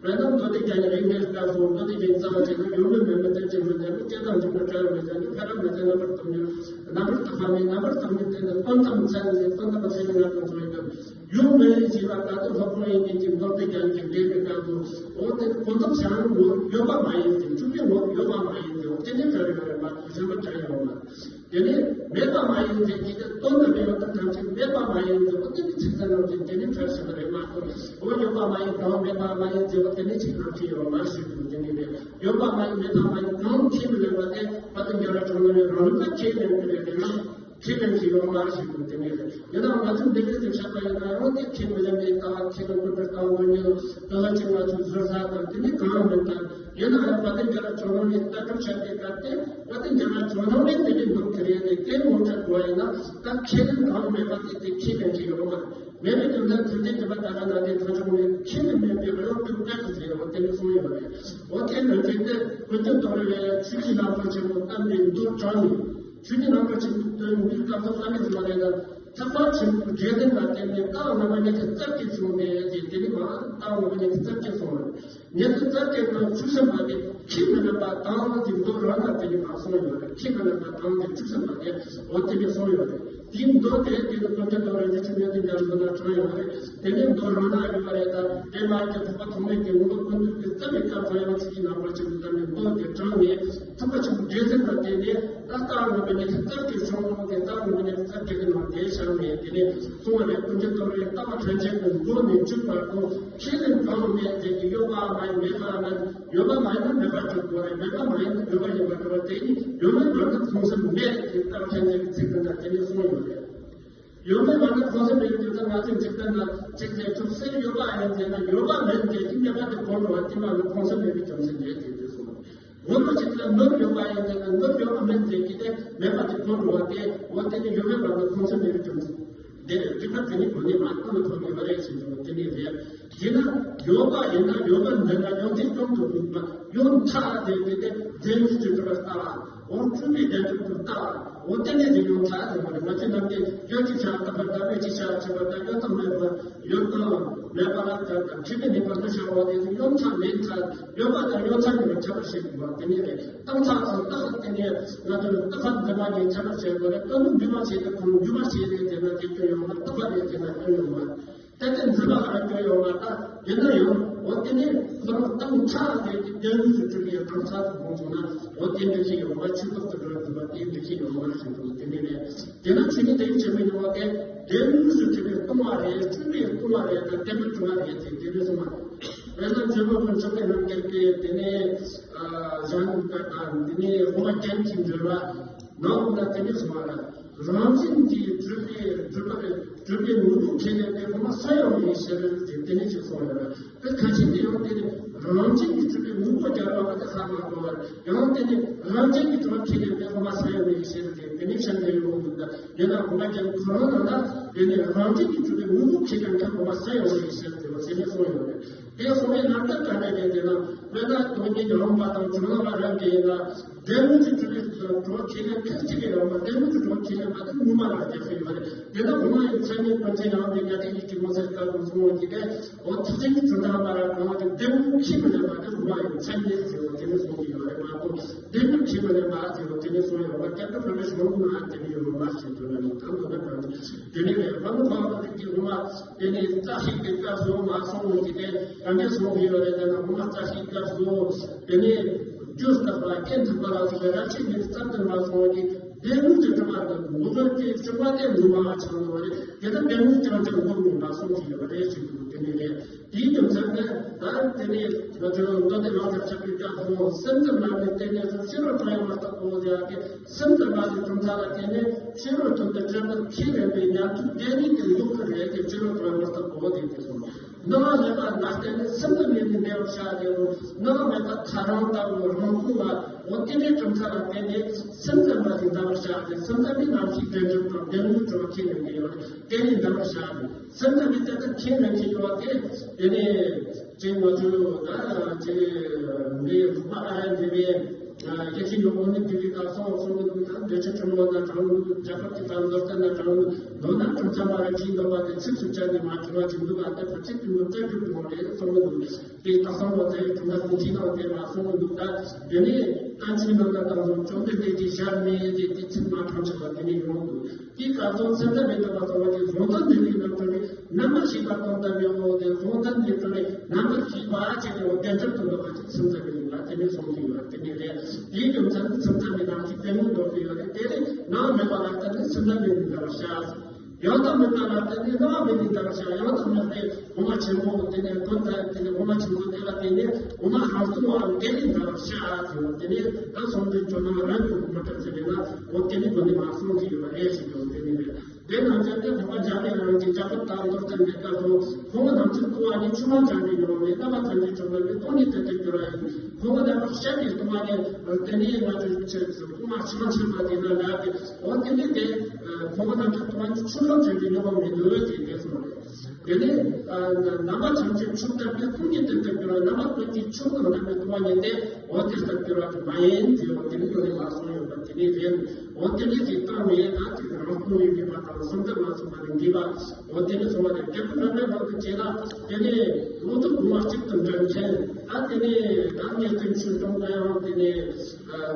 དཔེར་ན་མདོ་སྡེ་རྒྱན་རིགས་ལྔའི་སྐབས་སུ་མདོ་སྡེ་རྒྱན་རྩ་བ་བྱས་ན་ཡོད་མིན་མེད་མིན་བརྟེན་ཅིང་མི་འཛིན་པ། སྐྱེ་དང་འཇིག་པ་བྲལ་བའི་མི་འཛིན་པ། འཕེལ་རབ་མི་འཛིན་རྣམ་པར་དག་ཉིད། རྣམ་པར་དག་པ་མེད། རྣམ་པར་དག་ཉིད་དེ་ནི་དོན་དམ་མཚན་ཉིད་དོན་དམ་པ་མཚན་ཉིད་ལྔ་དང་འགྲོ་བའི་སྐབས། ཡོད་མེད་ཞེས་པ་ད་དུང་སློབ་དཔོན་དབྱིག་གཉེན་གྱི་མདོ་སྡེ་རྒྱན་གྱི་འགྲེལ་བའི་སྐབས་སུ། འོ་དེ་ནི་ཀུན་རྫོབ་གཞན་ངོ་བོ་ཡོད་པ་མ་ཡིན་ཏེ། སྤྲུལ་པའི་ངོ་བོ་ཡོད་པ་མ་ཡིན་ཏེ། འོ་དེ་ནི་བྲལ་ཡོད་རེད་མ་གཏོགས་གཞན་པ་བྲལ་ཡོད་མ་རེད། དེ་ནི་མེད་པ་མ་ཡིན་ཏེ། ཇི་ལྟར་དོན་དམ་པའི་ཡོན་ཏན་ཐམས་ཅད་མེད་པ་མ་ཡིན་ཏེ། འོ་དེ་ནི་ཚིག་གསལ་ནང་བཞིན་དེ་ནི་བྲལ་ཟིན་པ་རེད་མ་གཏོགས། འོ་ཡོད་པ་མ་ཡིན་གང་མེད་པ་མ་ཡིན་ཏེ། འོ་དེ་ནི་ཚིག་ནང་བྲིས་ཡོད་མ་རེད་ཞུ་དགོས། དེ་ནི་རེད། ཡོད་པ་མ་ཡིན་མེད་པ་མ་ཡིན་གང་ཁས་མི་ལེན་པ་དེ་དཔལ་ལྡན་རྒྱ་གར་ཇོ་ནང་ནས་རང་ལུགས་ལ་ཁས་ལེན་གྱི་རེད། དེ་ན་ཁས་ལེན་གྱི་ཡོད་མ་རེད་ཞུ་དགོས། དེ་ནི་རེད། ཡིན་ནའང་ང་ཚོས་འདི་སྐད་ཅིག་བཤད་པ་ཡིན་ན་ཡང་དེ་ཁས་མི་ལེན་པའི་ལྟ་བ། ཁས་ལེན་དགོས་པའི་ལྟ་བ་ངོ་ཉིད་དེ་ལ་ཅིག་ང་ཚོས་ཟུར་ཟ་དང་དེ་ནི་གང་ཡང་མིན་ད། ཡིན་ན་ཡང་དཔལ་ལྡན་རྒྱ་གར་ཇོ་ནང་ནས་ལྟ་གྲུབ་བྱས་པའི་སྐབས་དེ། དཔལ་ལྡན་རྒྱ་གར་ཇོ་ནང་ནས་དེ་འདྲའི་འདུག་གི་རེད་དེ། དེ་ངོ་སྤྲོད་དགོས་ཡིན་ན་ད་ཁས་ལེན་གང་མེད་པ་དེ་དེ་ཁས་ལེན་གྱི་ཡོད་མ་རེད། མེད་པའི་རྒྱུ་མཚན་དོན་དེ་དེ་པ་ད་ག་ན་དེ་ཐོས་བྱུང་ནས་ཁས་ལེན་མེད་པའི་རོ་ཀུན་བཀལ་དུ་བྱས་ཡོད་དེ་ནས་གསུངས་ཡོད་རེད། འོ་དེ་ནང་བཞིན་དེ་ཀུན་མཁྱེན་རྡོ་རྗེ་ཆོས་ཀྱི་རྣམ་གྲངས་ཆེན་པོ་བསྟན་པའི་མདོ་དྲངས་ནས། ཆོས་ཀྱི་རྣམ་གྲངས་ཆེན་པོ་སྟོན་པའི་སྐབས་སུ་བསམ་ཡས་བཟོ་བ་རེད་ན། ཐེག་པ་ཆེན་པོའི་རྗེས་འཛིན་ལ་བརྟེན་ནས་རྟ་བ་ལྔ་པ་ཉི་ཤུ་རྩ་བརྒྱད་བྱུང་སྟེ། དེ་དེ་ནི་མ་རྟ་བ་ལྔ་པ་ཉི་ཤུ་རྩ་བརྒྱད་སོང་བ་རེད། ཉི་ཤུ་རྩ་བརྒྱད་ནང་བཅུ་གསུམ་པ་དེ་ཁས་མི་ལེན་པ་དང་དེ་མདོ་རང་ལ་དེ་ནི་མ་སོང་ཡོད་རེད། ཁས་མི་ལེན་པ་དང་དེ་བཅུ་གསུམ་པ་དེ་འོ་དེ་ནི་སོང་ཡོད་རེད། དེའི་མདོ་དེ་དེ་ནི་ཀུན་མཁྱེན་རྡོ་རྗེ་ཆོས་མྱུར་དེ་འདྲ་མདོ་ན་དྲངས་ཡོད་རེད། དེ་ནི་མདོ་རང་ན་ཡོད་པ་རེད། ད་དེ་མ་ཡིན་ཐེག་པ་ཐོགས་མེད་ཀྱི་ངོ་བོ་ཀུན་བཏུས་ཀྱི་རྩ་བའི་སྐབས་སུ་ཡང་ཆོས་ཀྱི་རྣམ་གྲངས་ཆེན་པོ་བསྟན་པའི་མདོ་དེ་དྲངས་ནས། ཐེག་པ་ཆེན་པོའི་རྗེས་འཛིན་ལ་བརྟེན་ནས་ད་རྟ་བ་ལྔ་པ་ཉི་ཤུ་རྩ་བརྒྱད་བྱུང་སྟེ། རྟ་བ་ལྔ་པ་ཉི་ཤུ་རྩ་བརྒྱད་ཀྱི་ནང་དེ་བཞག་ནས། དེ་ནས་གསུངས་པ་རེད། ཀུན་མཁྱེན་རྡོ་རྗེ་ལྟ་བ་ཕྲན་ཆེན་པོའི་མགོ་ནས་མཇུག་བར་དུ་ཁས་ལེན་གང་མེད་ཅིག་གིས་ཡོད་པ་མ་ཡིན་མེད་པ་མིན། ཡོད་པ་མ་ཡིན་ན་མེད་པར་གྲུབ་དགོས་རེད། མེད་པ་མ་ཡིན་ན་ཡོད་པ་ཡིན་པར་གྲུབ་པ་དེ་ནི་ཡོད་མེད་བར་ན་མཚུངས་ཟིན་མེད་ཅེས་ལྟ་བ་ཕྲན་ཆེན་གྱི་ཚིག་དེ་འདྲ་དེ་ནས་གསུངས་ཡོད་རེད། ཡོད་མེད་བར་ན་མཚུངས་ཟིན་མེད་པའི་རྒྱུ་མཚན་ང་ཚོས་འཇིག་རྟེན་ན་ཅིག་ཟེར་ཆོག་གསེར་ཡོད་པ་ཡིན་ཟེར་ན་ཡོད་པ་མིན་ཟེར་གྱི་མེད་པ་དེ་གོ་འགྲོ་བ་དེ་མ་ནི་མཚུངས་ཟིན་མེད་པའི་རྒྱུ་མཚན་རེད་ཅེས་དེ་གསུངས། དངུལ་ལོ་ཅིག་ལ་དངུལ་ཡོད་པ་ཡིན་ཟེར་ན་དངུལ་ཡོད་པ་མིན་ཟེར་གྱི་དེ་མེད་པ་དེ་གོ་འགྲོ་བ་དེ་འོ་དེ་ནི་ཡོད་མེད་བར་ན་མཚུངས་ཟིན་མེད་པའི་རྒྱུ་མཚན་དེ་རེད། རིགས་པ་དེ་ནི་གོ་ནས་མ་གཏོགས་ཐོབ་ཡོད་པ་རེད་ཟེར་གྱི་དེ་ནི་རེད། ཡིན་ན་ཡོད་པ་ཡིན་ན་ཡོད་པར་འཛིན་ན་ཡང་དེ་སྐྱོན་ དུ་མིན་པ་ཡོང་ཐག་དེ་དེ་དེ་དེ་མི་ཚེ་དུ་ལ་ལྟ་བ། འོ་སྤྲུལ་པའི་དགྲ་འདུལ་དུ་ལྟ་བ། འོ་དེ་ནས་དེ་ཡོང་ཐག་དེ་མ་རེད། ང་ཚོའི་ནམ་དེ་ཡོད་ཅི་ཆ་ལྟ་བར་ལྟ་བས་ཅི་ཆ་ཆེ་བར་ལྟ། ཡོད་དང་མེད་པ་ཡོད་དང་མེད་པ་ལ་ལྟ་དང་། ཁྱིམ་པའི་ནུས་པ་འདུ་བྱ་བ་དེ་ཚོ་ཡོང་ཐག་མེད་ཐག་ཡོད་པ་དང་ཡོད་ཐག་ཉིད་ལ་ཁྱད་པར་བྱེད་དགོས་པ་དེ་ནས་རེད། གཏན་ཚགས་སུ་རྟག་ཏུ་དེ་ནས་ང་ཚོ་རྟག་པར་འདུན་པ་ཉིད་ཁྱད་པར་བྱེད་དགོས་རེད། སྟོན་ནི་འདུན་པ་བྱེད་དེ་ཁོང་འདུན་པ་བྱེད་ནས་དེ་ན་དེ་སྐྱོན་ཡོང་བ། རྟག་པ་རེད་དེ་ན་སྐྱོན་ཡོང་བ། ད་དེ་འཛིན་པ་ལ་སྐྱོན་ཡོང་བ། ད་ཡིན་ན་ཡང་འོ་དེ་ནས་ཁོ་རང་གཏན་ཚགས་དེ་དེ་དོན་དངོས་སུ་གྲུབ་པའི་གཏན་ཚགས་སུ་ཡོང་སོང་ན་འོ་དེ་འདྲ་ཞིག་ཡོང་བ། ཆོས་ཐོག་ཏུ་འགྲོ་དགོས་པ་དེ་འདྲ་ཞིག་ཡོང་བ་ཞིག་འདུག་དེ་ནས་རེད། དེ་ན་ཆོས་ཉིད་དེ་ཡིན་བྱེད་མི་ཡོང་བ་དེ་དོན་དངོས་སུ་གྲུབ་པའི་སྟོང་པ་རེད། སྤྲུལ་པའི་སྟོང་པ་རེད། ད་བདེན་པའི་སྟོང་པ་རེད། དེ་དེ་འདྲ་སོང་བ། དཔེར་ན་འཇུག་པ་ཀུན་བྱང་གི་རྣམ་རྒྱལ་གྱི་དེ་ནས་གཞན་དུ་ལྟར་དང་། དེ་ནས་དབུ་མ་རྒྱན་གྱི་འགྲེལ་པ་ནང་ལ་དེ་ནས་གསུངས་པ་ལ། རང་བཞིན་གྱིས་གྲུབ་པའི་གྲུབ་པ་རེད། གྲུབ་པའི་དངོས་པོ་ཁས་ལེན་པའི་དབུ་མ་ས་ཡོམ་ཡིན་ཕྱིར་ཟེར་དེ་ནས་ཅིག་གསུངས་ཡོད་རེད། དེ་ག་ཅི་དེ་ཡང་དེ་ནི་རང་བཞིན་གྱིས་གྲུབ་པའི་དངོས་པོ་སྦྱར་བ་དེ་ཧ་མ་གོ་བར། ཡང་དེ་ནི་རང་བཞིན་གྱིས་གྲུབ་པ་ཁས་ལེན་པའི་དབུ་མ་ས་ཡོམ་ཡིན་ཕྱིར་ཟེར་དེ་ནས་བཤད་ནས་ཡོང་གི་འདུག་ད་ཡིན་ན་དབུ་མ་རྒྱན་ཁོ་རང་ནང་ལ་དེ་ནི་རང་བཞིན་གྱིས་གྲུབ་པའི་དངོས་པོ་ཁས་ལེན་མཁན་དབུ་མ་ས་ཡོམ་ཡིན་ཕྱིར་ཟེར་བ་དེ་ནས་གསུངས་ཡོད་རེད། དེ་གསུངས་པའི་རྣམ་ཐར་ག་འདྲ་ཡིན་ཟེར་ན། དཔེར་ན་སྟོང་ཉིད་རང་དབང་པ་དང་བྱང་སྣང་བ་རང་གི་ཡིན་ན། དོན་དངོས་སུ་གྲུབ་པའི་གྲུབ་པ་ཁས་ལེན་མཁན་གཅིག་གི་རང་དབང་། དོན་དངོས་སུ་གྲུབ་པ་ཁས་ལེན་པ་དེ་དབུ་མ་ལ་རྒྱབ་ཀྱི་ཡོད་རེད། དེ་ལ་དབུ་མ་ཡི་མཚན་ཉིད་ཀུན་མཚན་ཡང་དེ་ག་དེ་ཡིད་ཀྱི་མངོན་གསལ་ལྟ་བུ་གསུངས་ཀྱི་དེ། འོ་ཐེག་ཆེན་གྱི་གྲུབ་མཐའ་པ་ར་གང་དེ་དོན་དངོས་ཁས་མི་ལེན་པ་དེ་དབུ་མ་ཡི་མཚན་ཉིད་ཟེར་བ་དེ་ནས་གསུངས་ཀྱི་ཡོད་རེད་མ་གཏོགས། དོན་དངོས་ཁས་མི་ལེན་པ་ཟེར་བ་དེ་ནས་གསུངས་ཡོད་པ། སྐྱབས་འགྲོ་བོད་མི་ཞིག་ལ་དེ་ནས་ཡོད་པ་ཞིག་དོན་ལ་ནི་དང་དོན་ལ་དང་། དེ་ནས་རེད། ལྷ་མོ་ཁོ་རང་གི་དགེ་སློང་དེ་ནས་རྩ་ཤེས་ཀྱི་སྐབས་སུ་མ་སོང་གི་དེ་ག་འདྲ་སོང་གི་ཡོད་རེད་ཟེར་ན། དབུ་མ་རྩ་ཤེས་སྐབས་སུ་དེ་ནས་རྒྱུ་བརྟག་པ་རྐྱེན་ཐུབ་པ་ལ་སོགས་པའི་རབ་ཤེས་ཀྱི་རྩལ་དུ་མ་སོང་གི་དེ་དངོས་ཀྱི་གྲུབ་པ་དང་འགོག་པའི་སྤྱོད་པ་དེ་ངོ་མ་ཆགས་ཡོད་རེད། དེ་ལྟར་དེ་དངོས་ཀྱང་ཀྱང་འགོག་ནས་མ་སོང་གི་ཡོད་རེད་ཞེས་པ་དེ་ནས་རེད། དེའི་རྒྱུ་མཚན་དེ་ད་དེ་ནས་ང་ཚོས་མདོ་སྡེ་ལ་ལྟར་ཆགས་པའི་སྐབས་སུ་སེམས་ཙམ་ལ་ནི་བརྟེན་ནས་སུ་ཕྱི་རོལ་གང་ཡང་མ་རྟོགས་པའོ་ཟེར་ཡ་དེ། སེམས་ཙམ་པ་ནི་གྲུབ་མཐའ་ལ་བརྟེན་ནས་ཕྱི་རོལ་དོན་དུ་དྲན་པར་ཁས་ལེན་པའི་ཉན་ཐོས་དེ་ཉིད་ཀྱི་ལུགས་ཀྱི་རེད་དེ། ཕྱི་རོལ་དོན་མ་རྟོགས་པའོ་དེ་དེ་གསུངས། སྣང་བ་མེད་པ་ལ་བརྟེན་ནས་སེམས་ཙམ་ཡིན་ནི་གནས་པར་བྱ་སྟེ། སྣང་བ་མེད་པ་ཐལ་རང་ལྟ་བུ་རང་ཁོ་ལ་འོ་དེ་འདྲའི་གྲུབ་མཐའ་ལ་བརྟེན་ནས་སེམས་ཙམ་པ་ཞིག་འདའ་བར་བྱ་སྟེ། སེམས་ཙམ་པའི་རྣམ་ཤེས་དྲན་འགྲུབ་དང་བདེན་ལུགས་གྲུབ་པ་ཁས་ལེན་གྱི་ཡོད་རེད། དེ་ནི་འདའ་བར་བྱ་སྟེ། སེམས་ཙམ་པའི་དེ་ལྟར་ཁས་ལེན་གྱི་ཡོད་དེ། དེ་ནི་ཅིག་ང་ཚོས་ད་ཅིག་འདི་རིག་པ་ཨ་ར་འདི་བས། ཡེ་ཤེས་ཀྱི་འོད་ནི་དེ་བས་ད་སོང་སོང་གི་འདུག་ད་འདོད་ཆགས་ཕྲ་མོ་ན་གྲང་འདུག་རྒྱ་གར་གྱི་ད་མདོ་ལྟར་ན་གྲང་འདུག་མདོར་ན་གྲུབ་མཐའ་སྨྲ་བ་བཞིའི་འདོད་པ་དེ་ཚིགས་སུ་བཅད་ནས་མ་བྲིས་པ་ཅིག་འདུག་ཨ་དེ་ཕལ་ཆེར་དེ་མོ་རྩ་རྒྱུད་དུ་མ་རེད་གསུང་གི་འདུག་དེ་དག་སང་བ་དེ་གྲུབ་མཐའ་ཀུན་མཁྱེན་ནང་དེ་མ་གསུང་གི་འདུག་ད་དེ་ནས་བསྟན་བཅོས་ནང་ན་ད་གཟོད་བཅོམ་ལྡན་འདས་ཀྱིས་ཞལ་ནས་དེ་དེ་ཚིག་མ་གྲངས་ཆེ་བ་དེ་ནས་ཡོང་འདུག་དེའི་སྐབས་སུ་སེམས་ཙམ་པའི་འདོད་པ་གསུངས་པ་དེ་གཟུང་དོན་འདི་ལས་རྣམ་གྲོལ་ནས། རྣམ་པར་ཤེས་པ་དོན་དམ་པའོ། དེ་གཟུང་དོན་འདི་གྲོལ་ནས་རྣམ་པར་ཤེས་པ་ཅེས་པའི་བདེན་རྫུན་དུ་འདོད་པ་ཅིག་སེམས་ཙམ་པའི་ཡིན་ལ་དེ་ནས་གསུངས་ཀྱི་ཡོད་རེད། དེ་ནས་རེད། དེའི་རྒྱུ་མཚན་ནི་སེམས་ཙམ་པའི་རྣམ་ཤེས་དེ་ནས་འདོད་ཀྱི་ཡོད་རེད། དེ་ནི་སྣང་བ་མེད་པ་ལ་བརྟེན་ནས་སེམས་ཙམ་པའི་ཡིན་འདའ་བར་བྱ། ཡང་དག་མེད་པ་ལ་བརྟེན་ནས་སྣང་བ་མེད་པའི་འདའ་བར་བྱ། ཡང་དག་མེད་པའི་དབུ་མ་ཆེན་པོ་དེ་ནས་དོན་དག་དེ་ནས་དབུ་མ་ཆེན་པོ་དེ་ལ་བརྟེན་ནས་དབུ་མ་རང་སྟོང་བའམ་དེ་ནས་འདའ་བར་བྱ་ཟེར་བ་དེ་ནས་ད་གསུང་དོན་ཁྱོད་རང་རང་གི་དབུ་མ་གྲུབ་ཟེར་བས་ན་འོ་དེ་ནི་དགོན་སྡེ་མ་གསུང་གི་ཡོད་པ་རེད་ཟེར་གྱི་འོ་དེ་ནི་རེད། དེ་རྣམས་ཀྱང་དེ་འཕགས་པ་འཇམ་དཔལ་རང་གི་བྱ་བ་དང་མདོར་བསྟན་པའི་སྐབས་སུ་ཕུང་པོ་ཐམས་ཅད་སྟོང་པ་ཉིད་ཆུང་ངུ་ཙམ་གྱིས་མྱོང་བའི་རྣམ་པ་ཐམས་ཅད་བྱུང་བའི་སྟོང་ཉིད་དོན་དུ་གྱུར་པ་ཡིན། ཕུང་པོ་རྣམ་པར་ཤར་བའི་སྟོང་པ་ཉིད་དེ་ནི་ང་ཚོའི་ཆེད་དུ་སྟོང་པ་ཆུང་ཆུང་པ་དེ་ན་ལ་དེ་འོ་དེ་ནི་དེ་ཕུང་པོ་ཐམས་ཅད་སྟོང་པ་ཉིད་ཆུང་ངུ་ཙམ་གྱིས་མྱོང་བ་མི་འདུག་ཅེས་དེ་གསུངས་རེད། དེ་ནས་རྣམ་པ་ཐམས་ཅད་ཆུང་དྲགས་པའི་སྟོང་ཉིད་དོན་དུ་གྱུར་པ་རྣམ་པ་ཀུན་གྱི་ཆུང་དང་ལྡན་པའི་སྟོང་པ་ཉིད་དེ་འོ་དེ་ལྟར་གྱུར་པ་དེ་མ་ཡིན་ཟེར་བ་དེ་ནི་ཡོད་ནི་མ་གསུངས་ཡོད་པ་དེ་ནི་རེད། འོ་དེ་ནི་ཅིག་བཏང་ནས་ད་ཅིག་རང་སྟོང་ཡིན་པའི་བར་དང་གསུམ་དུ་མ་སོང་བ་ནི་འདི་པ་འོ་དེ་ནི་སོང་བ་རེད། རྒྱལ་པོ་རབ་དང་རབ་ཏུ་བྱེད་ལ་དེ་ནི་བློ་ཐུབ་དགོངས་པ་གཅིག་ཏུ་འདྲེན་མཁན་ད་དེ་ནི་ད་ངས་དོན་ཆུང་ཆུང་ད་ཡང་དེ་ནི་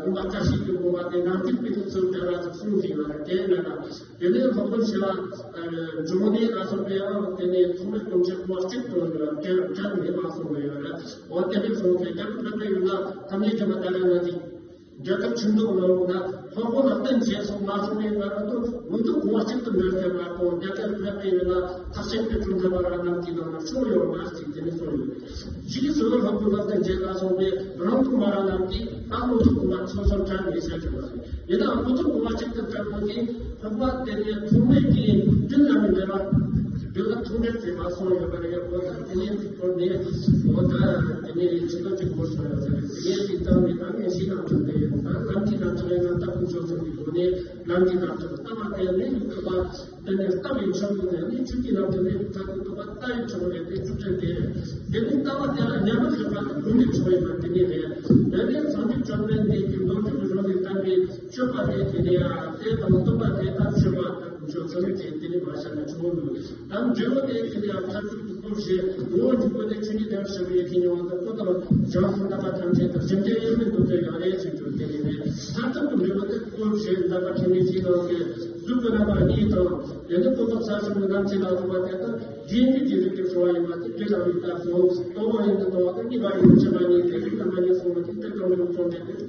དགོངས་པ་བཀྲ་ཤིས་ཀྱི་དགོངས་པ་དེ་ནང་བསྟན་པའི་ཚུལ་དུ་བྱ་བ་ཅིག་གསུངས་ཟིན་པ་རེད། དེ་ནི་ན། དེ་ནས་སློབ་དཔོན་ཞི་བ་འབྱུང་གནས་ལ་སོགས་པའང་དེ་ནས་ཐོག་མའི་སྟོང་ཆ་ཁོ་བ་གཅིག་ཏུ་དྲན་དྲན་མེད་པ་གསུངས་པ་ཡོད་རེད། འོ་དེ་འདྲ་གསུངས་ཏེ་རྒྱལ་པོ་འཕགས་པའི་ཡུལ་ལ་ཐམས་ཅད་མཁྱེན་པ་ཏཱ་ལའི་ང་ཚོས་རྒྱལ་ཁབ་ཆུ་མདོག་ནང་ལ་ཧོར་གོ་ལ་བརྟེན་བྱས་སོང་མ་སོང་བའི་བར་དུ་མུ་མཐུད་གོ་བ་གཅིག་ཏུ་འདྲེན་ཏེ་མ་གཏོགས་རྒྱལ་ཁབ་འཕགས་པའི་ཡུལ་ལ་ཐག་ཆོད་པའི་གྲུབ་མཐའ་པ་ར་རྣམས་ཀྱི་ནང་ན་ཤོར་ཡོད་མ་རེད་ཅེས་དེ་ནས་གསུངས་ཡོད། ཕྱིས་སུ་ཧོར་གོ་ལ་བརྟེན་བྱས་ལ་སོགས་པའི་རང་ཐོག་མ་ར་རྣམས་ཀྱིས་ད་མུ་མཐུད་གོ་བ་ཚང་ཚང་དྲན་ནས་བཤད་ཀྱི་ཡོད་རེད། ཡིན་ནའང་མུ་མཐུད་གོ་བ་གཅིག་ཏུ་དྲན་པོ་དེ་ཧོར་པ་དེ་ནས་ཐོག་མའི་གི་དུས་ལ་མི་འབྲེལ་བ། ཡོད་ལ་ཐུགས་འགན་བྱས་པ་སོང་ཡོད་པ་རེད། འོ་ད་དེ་ནས་འོ་ད་དེ་ནས་ཕྱི་ལོགས་ཀྱི་སྒོ་སོང་ཡོད་ས་རེད། དེ་ནས་དེ་བཏང་ནས་ད་ངས་གཞི་ནང་དུ་བསྡད་ཡོད། ད་ལམ་གྱི་ནང་དུ་ཡོད་ན་ད་ཁོ་ཚོ་ཚོ་གི་སྒོ་ནས་ལམ་གྱི་ནང་དུ་ལྟ་བ་དེ་ལས་ཡོད་པ། དེ་ནས་ལྟ་བའི་ཆོས་ཉིད་ནས་ནི་ཆུ་སྐྱེས་ལ་དེ་ནས་ཐག་གི་ཐོག་པ་ལྟ་བའི་ཆོས་རེད་དེ་ཆུ་ཕྲན་དེ་རེད། དེ་ནི་ལྟ་བ་དེ་ལ་ཉམས་པ་ཞིག་པ་དེ་བུད་མེད་ཆོས་ཡིན་པ་དེ་ནི་རེད། དེ་ནས་སངས་རྒྱས་བཅོམ་ལྡན་འདས་ཀྱི་མདོ་རྒྱུད་ཀྱི་རང་ལས་བསྟན་པའི་སྤྱོད་པ་དེ་དེ་ནས་ཡང་དེ་དང་སྟོན་པ་དེ་དག་སྤྱོད་པ་དང་ཆོས་ཚང་མས་དེ་དེ་ནི་མ་བྱ་ན་ཆོས་མིན། དང་འབྲས་བུ་དེ་དེ་ནས་ཡང་མཐར་ཐུག་ཏུ་སྐུ་བཞེས་ངོ་བོ་འཇུག་པ་དེ་ཆོས་ཉིད་དེ་ཞེས་པའི་ཡེ་ཤེས་མྱོང་བ་དང་སྐུ་དང་བྱང་སེམས་རྣམ་པ་ཐམས་ཅད་དང་སེམས་ཅན་ཡོད་མིན་འདུ་བྱེད་ཡང་ལས་ཞེས་གྱུར་དེ་ནི་རེད། མཐར་ཐུག་ཏུ་འབྲས་བུ་དེ་སྐུ་བཞེས་ལ་པ་ཁྲིམས་མེད་ཅིག་ལོག་གི་གཟུགས་ཀྱི་རྣམ་པ་གཉིས་དང་། དེ་ནི་ཀུན་རྟོག་ཚ་ཞིང་ནམ་མཁའི་ལ་སོགས་པ་དེ་དག་རྗེས་འཇུག་གི་རིགས་ཀྱི་འཚོ་བ་ཡིན་པ་དེ་དེ་ལ་རིགས་ལྟར་སོང་། དང་པོ་ཡིན་དུ་དང་པོ་དང་གཉིས་པ་ཡིན་དུ་ཕྱི་མ་གཉིས་ཏེ་རིགས་རྣམ་པ་གཉིས་སོང་བ་དེ་དེ་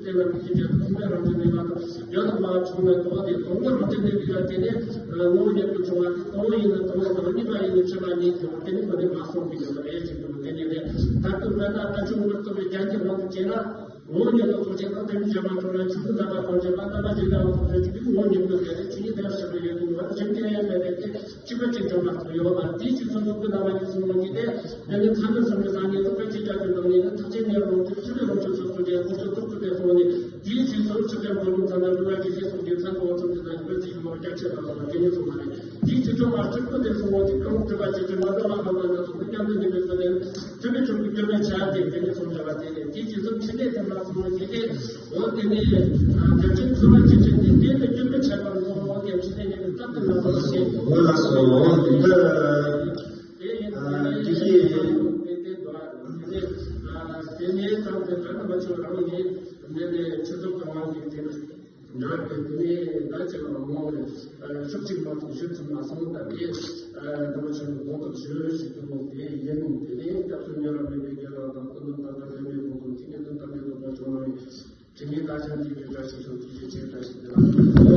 ལ་རིགས་ཀྱི་རྗེས་སུ་མཐུན་པའི་རང་བཞིན་ལས་ལ་དང་ཡོད་དང་མ་བྱུང་བའི་དོན་དེ་དང་པོ་རང་བཞིན་ལས་ཀྱི་ཡ་དེ་ནི་ངོ་བོ་ཉིད་དུ་བྱུང་བ་དེ་དང་པོ་ཡིན་དུ་དང་པོ་དང་གཉིས་པ་ཡིན་དུ་ཕྱི་མ་གཉིས་སོང་བ་དེ་ནི་ངོ་ནས་མ་སོང་གི་ཡོད་པ་རེད་ཅེས་དང་དེ་ནི་རེད། ད་དུ་མེད་ན་ལྟ་ཆུང་ངུར་རྟོགས་པའི་རྒྱན་གྱི་དབང་དུ་བྱས་ན། ངོ་བོ་ཉིད་ལ་རྟོག་བཅས་དང་དོན་གཞན་མ་གྲུབ་ན་ཆོས་ཀུན་རྣམ་པར་གང་བྱེད་པ་རྣམ་པ་གཞན་དུ་ཡང་རྟོག་བཅས་ཀྱི་ངོ་བོ་ཉིད་ཀུན་ཟད་དེ་ཆོས་ཉིད་དེ་ཡང་ཞེན་པ་ཡོད་དུ་མེད་པར་གཞན་དུ་ཡང་མེད་པའི་དེ་གཅིག་པ་གཅིག་ཀྱང་མ་གཏོགས་ཡོད་པ་དེའི་ཕྱིར་ཆོས་ཀུན་རྣམ་པ་གཉིས་སུ་ངོ་བོ་ཉིད་དེ། དེ་ནི་ཚད་མེད་གསུམ་གྱི་སངས་རྒྱས་རྫོགས་པའི་ཤེས་བྱ་གྱུར་པ་ཉིད་ནི་ཐམས་ཅད་ཉན་རུང་དེ་ཆོས་ལས་རང་ཆོས་སོ་སོ་སྟེ་ཁོ་ཆོས་རྟོགས་ཚུལ་དེ་སོང་ནས་དེའི་ཕྱིར་ཆོས་ཕྱི་ལྟར་མགོན་པོ་ཚང་ན་འགྲོ་བ་ཡེ་ཤེས་སོགས་ཀྱི་མཚན་དུ་འོ་ཚོམ་གྱི་ན་ཡོད་ཅིག་ཡོད་པར་སྐྱབས་ཆེ་ལ་སོགས་པ་དེ་ཉིད་གསུངས་པ་རེད། དེའི་ཕྱིར་ཆོས་པ་སྤྲུལ་སྐུ་དེ་སོང་བ་དེ་ཀུན་སྒྲུབ་པ་ཇི་བཞིན་མ་འདྲ་བ་ལ་སོགས་པ་སོགས་པའི་སྐྱབས་འགྲོ་ནི་མེད་པ་དེ། ཐུབ་པའི་ཕྱོགས་ཀྱི་སྐྱོན་མེད་བྱ་སྟེ་དེ་ནི་གསུངས་བཞག་པ་དེ་ལས་དེའི་རྗེས་སུ་ཕྱི་ནས་དེ་ལ་གསུངས་པ་ཞིག་སྟེ། འོ་དེ་ནི་དེ་ཅན་ཚུལ་ལ་ཅི་ཕྱིར་ནི་དེ་ལས་སྐྱོན་མེད་ཆད་པར་མངོན། འོ་དེ་ཕྱི་ནས་ནི་སྟབས་དེ་ལ་སོགས་ཤེས། འོ་ལ་སོགས་འོ་དེ་འདྲ་དེ་ཡིན་དེ་ནི་ཅི་ཕྱིར་དེ་དེ་དོ་དེ་ནི་དེ་ནི་ཙམ་དེ་ལྟར་ན་མ་བྱུང་རང་ནི་དེ་ནི་ཆུ་ཚོད་གང་བ་ཞིག་དེ་ནི། འདྲ་བའི་དེ་ནས་ད་ཅི་ལ་མོ་ནས་ཤུགས་གཅིག་མ་གཏོགས་ཞུ་ཐུབ་མ་སོང་། ད་དེ་འདི་མ་བྱུང་གོང་དུ་ཞུ་ཞུ་ཐུབ་མོ་དེ་ཡིན། དེ་ནས་སྐྱབས་སུ་མྱུར་བ་མེད་པའི་དགེ་སློང་དང་ཀུན་ཏུ་བདག་ལ་ལེན་པའི་གོང་དུ་ཐིག་ལེ་དང་ཐབས་ཀྱི་རྫོགས་པ་བྱུང་བ་ཡིན། དེ་ནས་ད་ཅང་དེ་གི་བཀྲ་ཤིས་ཤོག་ཐུགས་རྗེ་ཆེ། བཀྲ་ཤིས་བདེ་ལེགས།